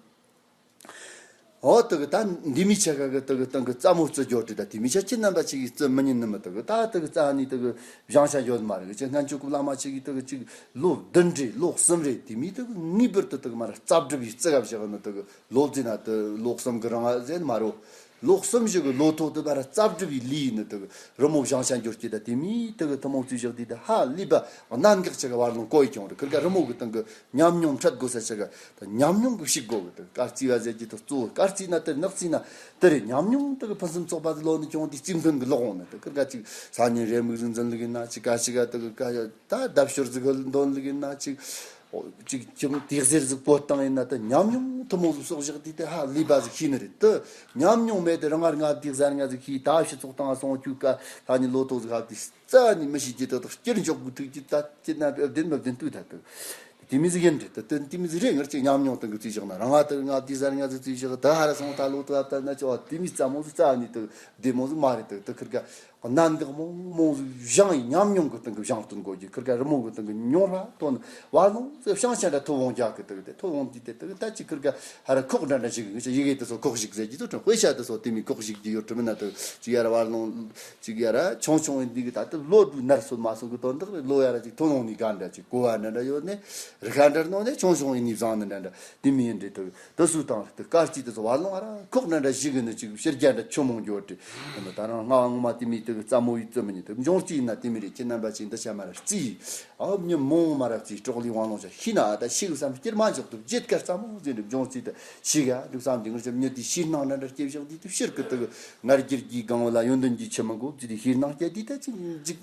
འོ་དེ་གི་ད་འདི་མི་ཆ་ག་གི་དེ་གི་སྟེང་གི་རྩ་མོ་རྩི་རྒྱོ་དྲི་ད་དེ་མི་ཆ་ཁྱེད་རྣམ་པ་ཅིག་གིས་རྩི་མི་ཉན་ནི་མི་དེ་གི་ད་དེ་གི་རྩ་ནི་དེ་གི་བཞེངས་ཆ་ཡོད་མ་རེད། ཅི་སྔན་ཆད་གི་བླ་མ་ཅིག་གིས་དེ་གི་ཅིག་ལོ་བདུན་རེ་ལོ་གསུམ་རེ་དེ་མི་དེ་གི་ངེས་པར་དུ་དེ་གི་མར་རྩ་བསྒྲུབས་ཡི་རྩི་ག་བཞག་ནི་དེ་གི་ལོ་རྩིས་ན་དེ་ལོ་གསུམ་གི་རིང་ཟེར་མ་རོ། ལོ་གསུམ་བཞི་གི་ལོ་ཐོག་དེ་མར་རྩ་བསྒྲུབས་ཡི་ལུས་ནི་དེ་གི་རི་མོ་བཞེངས་ཆ་འགྱུར་གྱི་ད་དེ་མི་དེ་གི་ཐུན་མོང་རྩིས་བཞག་དེ་ད་ཧ་ལས་པ་གནད་འགག་ཆེ་ག་བར་ལོང་གོ་ཡི་ཁྱོང་རེད། ཁིར་ག་རི་མོ་གི་སྟེང་གི་ཉམས་མྱོང་འཕྲད་དགོས་ས་ཆེ་ག་ད་ཉམས་མྱོང་གི་ཤིག་དགོས་གི་དེ་སྐར་རྩིས་པ་ཟེར་གྱི་དེ་གཙོ་བོ་སྐར་རྩིས་ན་དེ་ནག་རྩིས་ན་དེ་རེད། ཉམས་མྱོང་དེ་གི་ཕུན་སུམ་ཚོགས་པ་དེ་ལོ་ནི་ཁྱོང་དེ་རྩིས་མཐུན་གི་ལོག་འོང་ནི་དེ་ཁིར་ག་ཅིག་ས་ཉིན་རེ་མིག་ཟིག་འཛིན་ལུགས་ཡིན་ན་ཅིག་ག་ཅིག་ག་དེ་གི་ག་ད་ལྡབ་ཤོར་ཟིག་གི་འདོན་ལུགས་ཡིན་ན་ཅིག་ཅིག་ཅུང་དེ་ཟེར་ཟིག་པོ་བཏང་ཡིན་ན་ད་ཉམས་མྱོང་ཐུན་མོང་ཟིག་གསོག་བཞག་དུས་དེ་ཧ་ལས་པ་ཟིག་ཤེས་ནི་རེད། དེ་ཉམས་མྱོང་མེད་དེ་རང་ང་ང་དེ་ཟ་ང་ཟིག་ཤེས་ད་ཕྱི་ཚོགས་བཏང་སོང་ཁྱུ་ཀ་ད་ནི་ལོ་ཏོག་ཟིག་ཧ་དེ་རྩ་ནི་མི་ཤེས་ཀྱི་དེ་དག་སྐྱིར་འཇོག་དགོས་ཐུག་ཀྱི་ད་ཅི་ན་བདེན་མ་བདེན་ལྟོས་ད་དེ་དེ་མི་ཟིག་ཡིན་རེད། དེ་དེ་དེ་མི་ཟིག་རེད། ངར་ཅིག་ཉམས་མྱོང་སྟེང་གི་རྩིས་བཞག་ན་རང་ང་དེ་ང་དེ་ཟ་ང་ཟིག་རྩིས་བཞག་ད་ཧ་ར་སོང་ད་ལོ་ཏོག་ད་ན་ཅོ་དེ་མི་རྩ་མོ་ཟིག་རྩ་ནི་དེ་བདེ་མོ་ཟིག་མ་རེད། དེ་དེ་ཁིར་ག་གནད་འགག་མང་མང་ཟིག་བཞེངས་ཡི་ཉམས་མྱོང་གི་སྟེང་གི་བཞེངས་སྟོན་དགོས་ཀྱི་ཁིར་ག་རི་མོ་གི་སྟེང་གི་མྱོང་ར་དོན་བར་ལོང་ཟིག་བྱང་ཆ་འདྲ་ཐུབ་འོང་རྒྱག་གི་དེ་གི་དེ་ཐུབ་འོང་དུས་དེ་དེ་གི་ད་ཅི་ཁིར་ག་ཧ་ར་ཁོག་འདྲ་འདྲ་ཞིག་གི་ངི་ཆ་ཡི་གེ་དེ་ཚོ་ཁོག་ཞིག་ཟེར་གྱི་དོ་དྲན་དཔེ་ཆ་དེ་ཚོ་དེ་མི་ཁོག་ཞིག་གི་ཡོད་དྲི་མི་ན་དེ་ཅིག་ཡ་ར་བར་ལོང་ཅིག་ཡ་ར་ཆུང་ཆུང་ཡིན་དུས་གི་ད་དེ་ལོ་དུ་ནར་སོད་མ་སོང་གི་དོན་དག་རེད། ལོ་ཡ་ར་ཅིག་ཐུབ་འོང་ནི་ག་འདྲ་ཅིག་གོ་བ་འདྲ་འདྲ་ཡོད་ནི་རི་ཁ་འདྲ་ནོ་ནི་ཆུང་ཆུང་ཡིན་ནི་བཟང་ནི་འདྲ་འདྲ་དེ་མི་ཡིན་འདྲ་དེ་གི་དེ་སུ་དང་དེ་དཀའ་སྤྱད་དེ་ཚོ་བར་ལོང་ཨ་ར་ཁོག་འདྲ་འདྲ་ཞིག་གི་ནི་ཅིག་ཕྱིར་རྒྱ་འདྲ་ཆུ་མོང་འགྱོ་དྲི། དེ་ནི་ད་རང་སྔ་སྔོན་མ་དེ་མི་དེ་གི་རྩ་མོ་ཡི་རྩི་མི་ཉན་དེ་འབྱུང་རྩིས་ཡིན་ན་དེ་མི་རེད། ཁྱེད་རྣམ་པ་ཅིག་འདི་ཆ་མ་ར་རྩིས་ཨ་མྱི་མོང་མ་ར་རྩིས་སྲོག་ལུས་དབང་ལོང་ཆ་ཤི་ན་ཨ་ད་ཤི་གི་བསམ་སྐྱེར་མ་འཇོག་ཐུབ་བརྗེད་དཀའ་རྩ་མོ་ཟིན་རེད། འབྱུང་རྩིས་དེ་ཤི་ག་འདུག་བསམ་དེ་ངར་ཅམ་མྱི་དེ་ཤི་སྣང་འདྲ་འདྲ་སྐྱེ་བཞག་དུས་དེ་ཕྱིར་གི་དེ་གི་ངར་རྒྱུད་ཀྱི་སྒང་བ་ལ་ཡོན་ཏན་གྱི་ཆུ་མི་འགོ་ཙི་དེ་ཤི་སྣང་སྐྱེ་དུས་ད་ཅིག་འཇིག་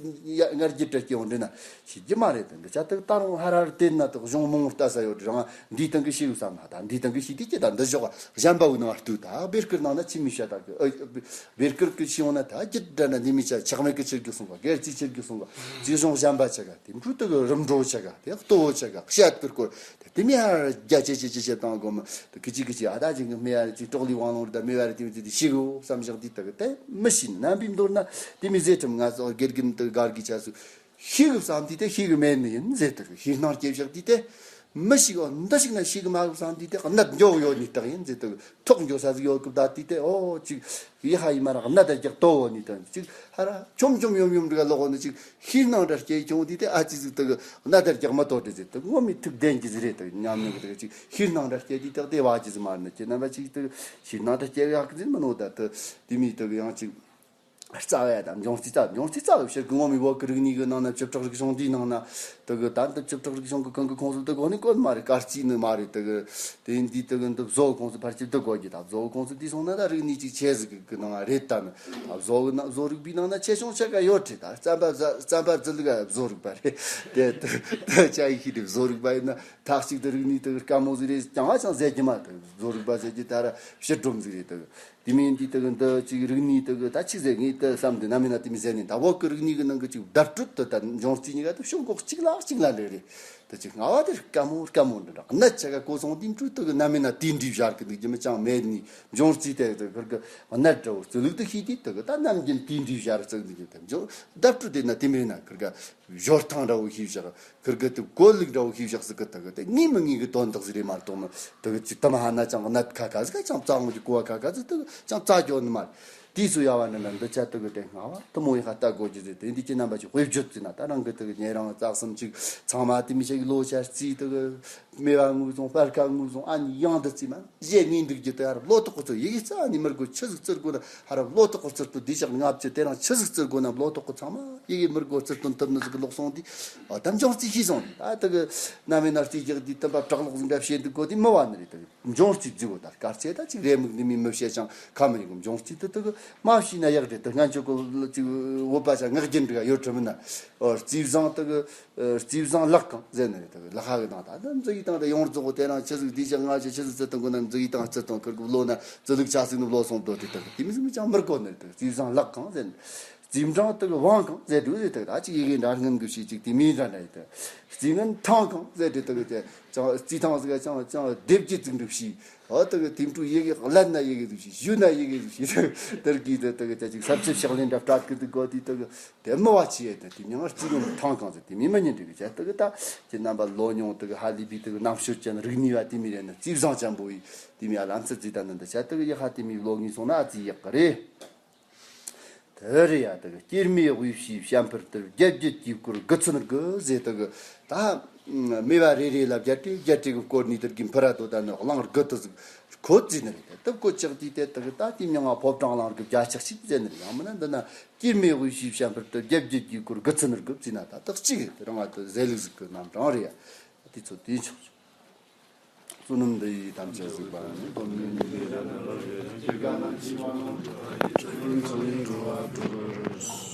ངར་རྒྱུད་འདྲ་སྐྱེ་འོང་འདྲི་ན། ཤེས་ཀྱི་མ་རེད། དེ་འདི་ཆ་དག་ད་རུང་ཧ་ར་ར་དེ་ན་དག་གཞུང་མང་བོ་ལྟ་ས་ཡོད་རང་འདིའི་སྟེང་གི་ཤེས་བསམ་ན་ད་འདིའི་སྟེང་གི་ཤེས་དེ་ཀྱི་ད་འདི་ཞོག་གཞན་པ་བོའི་ནང་ལྟོས་ད་བེར་ཀིར་ནང་ན་ཆི་མི་ཤ་དག་གི་ཨ་བེར་ཀིར་གི་ཤེས་འོང་ན་ད་རྒྱུད་འདྲ་ན་འདི་མི་ཆ་ཆག་མེད་གི་ཆེར་གི་སོང་ག་སྒེར་རྩིས་ཆེར་གི་སོང་ག་རྩིས་གཞུང་གཞན་པ་ཆ་ག་དེ་འཕྲུལ་དུ་གི་རིམ་གྲོ་ཆ་ག་དེ་ལྟོ་བོ་ཆ་ག་བཤད་ཀིར་སྐོར་དེ་དེ་མི་ཧ་ར་རྒྱ་ཆེ་ཆེ་ཆེ་ཆེ་བཏང་གོ་མི་དེ་ཀི་ཅི་ཀི་ཅི་ཨ་ད་ཅིག་གི་མི་ཡ་ཅིག་གྲོགས་ལི་དབང་ལུང་རེད་ད་མི་བ་རེད་དེ་མི་དེ་དེ་ཤེས་གི་བསམ་བཞག་དེ་ད་གི་དེ་མི་ཤེས་ནམ་པའི་མདོར་ན་དེ་མི་ཟེར་ཁྲིམས་ང་ཚོ་དགེ་རྒན་དུ་སྒར་གི་ཆ་སུ། ཤེས་གི་བསམ་དུས་དེ་ཤེས་གི་མེད་ནི་ཡིན་ཟེར་དུ་ཤེས་སྣང་སྐྱེ་བཞག་དུས་དེ་མི་ཤེས་གི་འདི་ཞིག་ན་ཤེས་གི་མ་གི་བསམ་དུས་དེ་གནད་འགྱོ་གི་ཡོད་ནི་རྟགས་ཡིན་ཟེར་དུ་ཐོག་འགྱོ་ས་ཟིག་ཡོད་གི་བསྡད་དུས་དེ་ཨོ་ཅིག་ཡི་ཧ་ཡི་མ་ར་གནད་དེ་རྒྱག་ཏོ་བོ་ནི་དང་ཅིག་ཧ་ར་ཆོམ་ཆོམ་ཡོམ་ཡོམ་འདྲ་ལོག་ནི་ཅིག་ཤེས་སྣང་འདྲ་སྐྱེ་བྱུང་དུས་དེ་ཨ་ཅི་ཟིག་དུ་གནད་དེ་རྒྱག་མ་ཏོ་དེ་ཟེར་དུ་ངོ་མི་ཐུག་ལྡན་གྱི་ཟིག་རེད་དུ་ཉམས་མྱོང་གི་དུ་ཅིག་ཤེས་སྣང་འདྲ་སྐྱེ་དུས་དག་དེ་བ་ཅི་ཟིག་མ་ར་ནི་ཁྱེད་རྣམ་པ་ཅིག་དུ་ཤེས་སྣང་འདྲ་སྐྱེ་ཡག་གི་ཟིག་མི་ནོ་ད་དུ་དེ་མི་དུ་ཡང་ཅིག་རྩ་བ་ཡ་དང་འབྱུང་རྩིས་རྩ་བ། འབྱུང་རྩིས་རྩ་བ་ཕྱིར་གི་ངོ་མའི་བོད་ཀྱི་རིག་གནས་ཀྱི་ནང་ན་བཅུ་ཕྲག་རིག་གཞུང་འདིའི་ནང་ན་དེ་གི་ད་འདི་བཅུ་ཕྲག་རིག་གཞུང་གི་གང་གི་ཁོངས་སུ་དེ་གོ་ནི་གོ་ནི་མ་རེད། སྐར་རྩིས་ནི་མ་རེད། དེ་གི་དེ་འདི་དེ་གི་འདི་བཟོ་གི་ཁོངས་སུ་ཕལ་ཆེར་དེ་གོ་རྒྱུ། ད་བཟོ་གི་ཁོངས་སུ་དེ་སོང་ན་ད་རིག་གནས་ཅིག་ཆེ་ཟིག་གི་ནང་རེད། ད་ནི་ད་བཟོ་གི་ན་བཟོ་རིག་པའི་ནང་ན་ཆེ་ཆུང་ཆེ་ག་ཡོད་རེད། ད་རྩམ་པ་བཟའ་རྩམ་པ་བརྫི་ལུགས་བཟོ་རིག་པ་རེད། དེ་དེ་ཅ་ཡི་ཤི་དེ་བཟོ་རིག་པ་ཡིན་ན་ཐག་གཅིག་ཏུ་རིག་གནས་དེ་གི་དཀའ་མོ་ཟིག་རེད། ཅང་བ་ཅང་ཟེར་རྒྱུ་མ་དེ་བཟོ་རིག་པ་ཟེར་རྒྱུ་ད་ར་ཕྱིར་སྒྲོམ་ཟིག་རེད། དེ་གི་དེ་མིན་འདི་དེ་གི་འདི་ཅིག་རིག་གནས་དེ་གི་ད་ཅིག་ཟེར་ངས་དེ་བསམ་དུས་ན་མིན་ན་དེ་མི་ཟེར་ནས། ད་བོད་ཀྱི་རིག་གནས་ཀྱི་ནང་གི་ཅིག་བརྡ་སྤྲོད་དེ་ད་འབྱུང་རྩིས་གཉིས་ཀ་དེ་ཤོག་མགོ་གཅིག་ལ་གཅིག་ལ་ལེགས་རེད། དེ་ཅིག་ང་བ་དེ་དཀའ་མོ་དཀའ་མོ་འདྲ་འདྲ་གནད་ཆ་ག་གོ་སོང་དེ་འཕྲོས་དེ་གི་ན་མིན་ན་དེ་འདྲའི་བཞག་གི་འདུག་རྒྱུ་མི་ཅང་མེད་ནི། འབྱུང་རྩིས་དེ་དེ་ཁིར་གི་གནད་འདྲ་བོ་རྩི་ལུགས་དེ་ཤེས་དུས་དེ་གི་ད་ནམ་རྒྱུན་དེ་འདྲའི་བཞག་རྩི་འདུག་རྒྱུ་དེ་འབྱུང་བརྡ་སྤྲོད་དེ་ན་དེ་མིན་ན་ཁིར་ག་སྦྱོར་སྟངས་འདྲ་བོ་ཤེས་བཞག་ཁིར་གི་དེ་གོ་ལུགས་འདྲ་བོ་ཤེས་བཞག་ཟིག་གི་དེ་གི་དེ་ངེས་མི་ངེས་གི་དོན་དག་ཟིག་རེད་མ་གཏོགས་མི་དེ་གི་ཅིག་དེ་མ་ཧ་ན་ཅང་གནད་ཁ་ཁ་ཟིག་ཅང་རྩ་འོང་གི་གོ་བ་ཁ་ཁ་ཟིག་དེ་གི་ཅང་རྩ་སྐྱོ་ནི་མ་རེད། དེའི་སུ་ཡ་བ་ནི་ན་འདི་ཆ་དེ་གི་དེ་སྔ་བ་དེ་མོ་ཡི་ཁ་ལྟ་དགོས་རྒྱུ་ཟིག་དེ་འདི་ཁྱེད་རྣམ་པ་ཅིག་དཔེ་བརྗོད་ཟིག་ན་ད་རང་གི་དེ་གི་ཉེ་རང་རྩ་གསུམ་ཅིག་ཚང་མ་དེ་མི་ཤེས་གི་ལོ་ཆ་རྩིས་དེ་གི་སྨེ་བ་ངོས་བཟུང་སྤར་ཁ་ངོས་བཟུང་ཨ་ནི་ཡང་དུ་རྩིས་མ་བཞེས་ངེས་འདུག་རྒྱུ་དེ་ཧ་ར་ལོ་ཏོག་གི་ཚོ་ཡི་གེ་རྩ་ནི་མི་དགོས། ཆི་ཟིག་བརྩི་དགོས་ན་ཧ་ར་ལོ་ཏོག་གི་བརྩི་སྟོན་འདི་ཞག་ལྔ་བཅུ་དེ་རང་ཆི་ཟིག་བརྩི་དགོས་ན་ལོ་ཏོག་གི་ཚང་མ་ཡི་གེ་མི་དགོས། བརྩི་སྟོན་ཐུབ་ནི་ཟིག་གི་ལོག་སོང་དུས་ཨ་ད་འབྱུང་རྩིས་ཤེས་སོང་། ད་དེ་གི་ན་མེད་ན་རྩིས་རྒྱག་དུས་དམ་པ་བྲག་ལོག་ཟིག་འདྲ་བཤད་འདུག་གོ་དུས་མི་བ་ནི་རེད། དེ་གི་འབྱུང་རྩིས་བརྫི་བོ་ད་དཀར་ཆེ་ད་ཅིག་རེ་མིག་འདི་མི་མི་བཤད་ཅང་ཁ་མི་ཉན་གི། འབྱུང་རྩིས་དེ་དེ་གི་མ་བྱས་ན་ཡག་རེད། དེ་སྔན་ཆད་གོ་ཅིག་བོད་པ་ཅང་ངག་རྒྱུན་འདྲ་ཡོད་ཁྲི་མི་ན་ཨོ་རྩིས་བཟང་དེ་གི་རྩིས་བཟང་ལག་གང་ཟེར་ནི་རེད། དེ་གི་ལག་ཁ་གི་ནང་ད་ནི་འཛུགས་ཡིག་དང་དེ་ཡོངས་རྫོགས་དེ་རང་ཆི་ཟིག་དེ་ཅག་ང་ཆི་ཆི་ཟིག་བརྩི་སྟོན་དགོས་ན་འཛུགས་ཡིག་དང་བརྩི་སྟོན་ཁུར་གི་བློ་ན་བརྩི་ལུགས་ཆ་ཟིག་ནི་བློ་སོང་དོ་དེ་དེ་གི་དེ་མི་ཟིག་མི་ཅང་མི་དགོས་ནི་རེད། དེ་གི་རྩིས་བཟང་ལག་གང་ཟེར་ནི། རྩིས་འབྲང་དེ་གི་དབང་གང་ཟེར་འདུག་ཟེར། དེ་གི་ད་ཅིག་ཡི་གེ་འདྲ་སྔོན་གི་ཞིག་ཅིག་དེ་མིན་འདྲ་འདྲ་ཡི་དེ་རྩིས་ངན་ཐང་གང་ཟེར་དེ་དེ་གི་དེ་ཅང་རྩིས་ཐང་ཟིག་ཅང་ཅང་སྡེབ་ཀྱི་ཙིག་འགྲུབ་ཞིག་ཨོ་དེ་གི་དེ་འཕྲུ་ཡི་གེ་ཀླད་ན་ཡི་གེ་ཟིག་ཞིག་ཞུ་ན་ཡི་གེ་ཟིག་ཞིག་དེར་གི་དེ་དེ་གི་དེ་ཅིག་ས་བཅད་ཕྱག་ལེན་འདྲ་སྤྲད་གི་འདུག་གོ་དེ་དེ་གི་དེ་མི་བ་ཆི་ཡེ་དེ་དེ་མྱང་རྩིས་ངན་ཐང་གང་ཟེར་དེ་མི་མི་ཉན་འདྲ་གི་ཅེ་དེ་གི་ད་ཁྱེད་རྣམ་པ་ལོ་ཉུང་དེ་གི་ཧ་ལི་བི་དེ་གི་རྣམ་དཔྱོད་ཅན་རིག་གནས་བ་དེ་མི་རེད་ན་རྩིས་བཟང་ཅན་པོ་ཡི་དེ་མི་ཡ་ལམ་ཚད་རྩིས་ད་ནི་འདི་ཅེ་དེ་གི་ཡི་ཧ་དེ་མི་ལོ་ངེས་སོང་ན་རྩིས་ཡག་གི་རེད། དེ་རེད་ཡ། དེ་གི་སྐྱེར་མའི་དབུས་ཕྱིའི་བྱམས་པར་དུ། རྒྱལ་བརྒྱད་ཀྱི་སྐོར་དགུ་ཚུན་དགུ་ཟེར། དེ་གི་ད་སྨེ་བ་རེ་རེ་ལ་བརྒྱད་ཁྲི་བརྒྱད་ཁྲི་གི་སྐོར་ནས་དེར་གི་འཕུར་ར་དོ་ད་ནི་གླང་དགུ་དེ་ཟིག་ཁོ་བརྩིས་ནི་རེད། དེ་དེ་ཁོ་ཅག་དེ་དེ་དེ་གི་ད་དེ་མྱང་ང་ཕོ་བྲང་གླང་གི་བརྒྱ་ཆགས་ཤིག་ཟེར་ནི་རེད། ཡང་མིན་ན་འདི་ན་སྐྱེར་མའི་དབུས་ཕྱིའི་བྱམས་པར་དུ། རྒྱལ་བརྒྱད་ཀྱི་སྐོར་དགུ་ཚུན་དགུ་བརྩིས་ན་ད་དེ་གཅིག་རེད། དེ་རང་ང་དེ་ཟེར་ལུགས་ཟིག་གི་རྣམ་གྲངས་རེད་ཡ། དེ་ཚོ་དེ་ཆོག་ཆོག་བསོད་ནམས་འདི་ཡིས་ཐམས་ཅད་གཟིགས་པ་ནི། དོན་མེད་ཀྱི་ལས་དང་ལོག་པའི་ཕྱིར་ག་ན་ཅི་མ་ནོར་འགྲོ་བ་ཡི་ཕྱིར་འཚོ་བའི་འགྲོ་བ་སྒྲོལ་བར།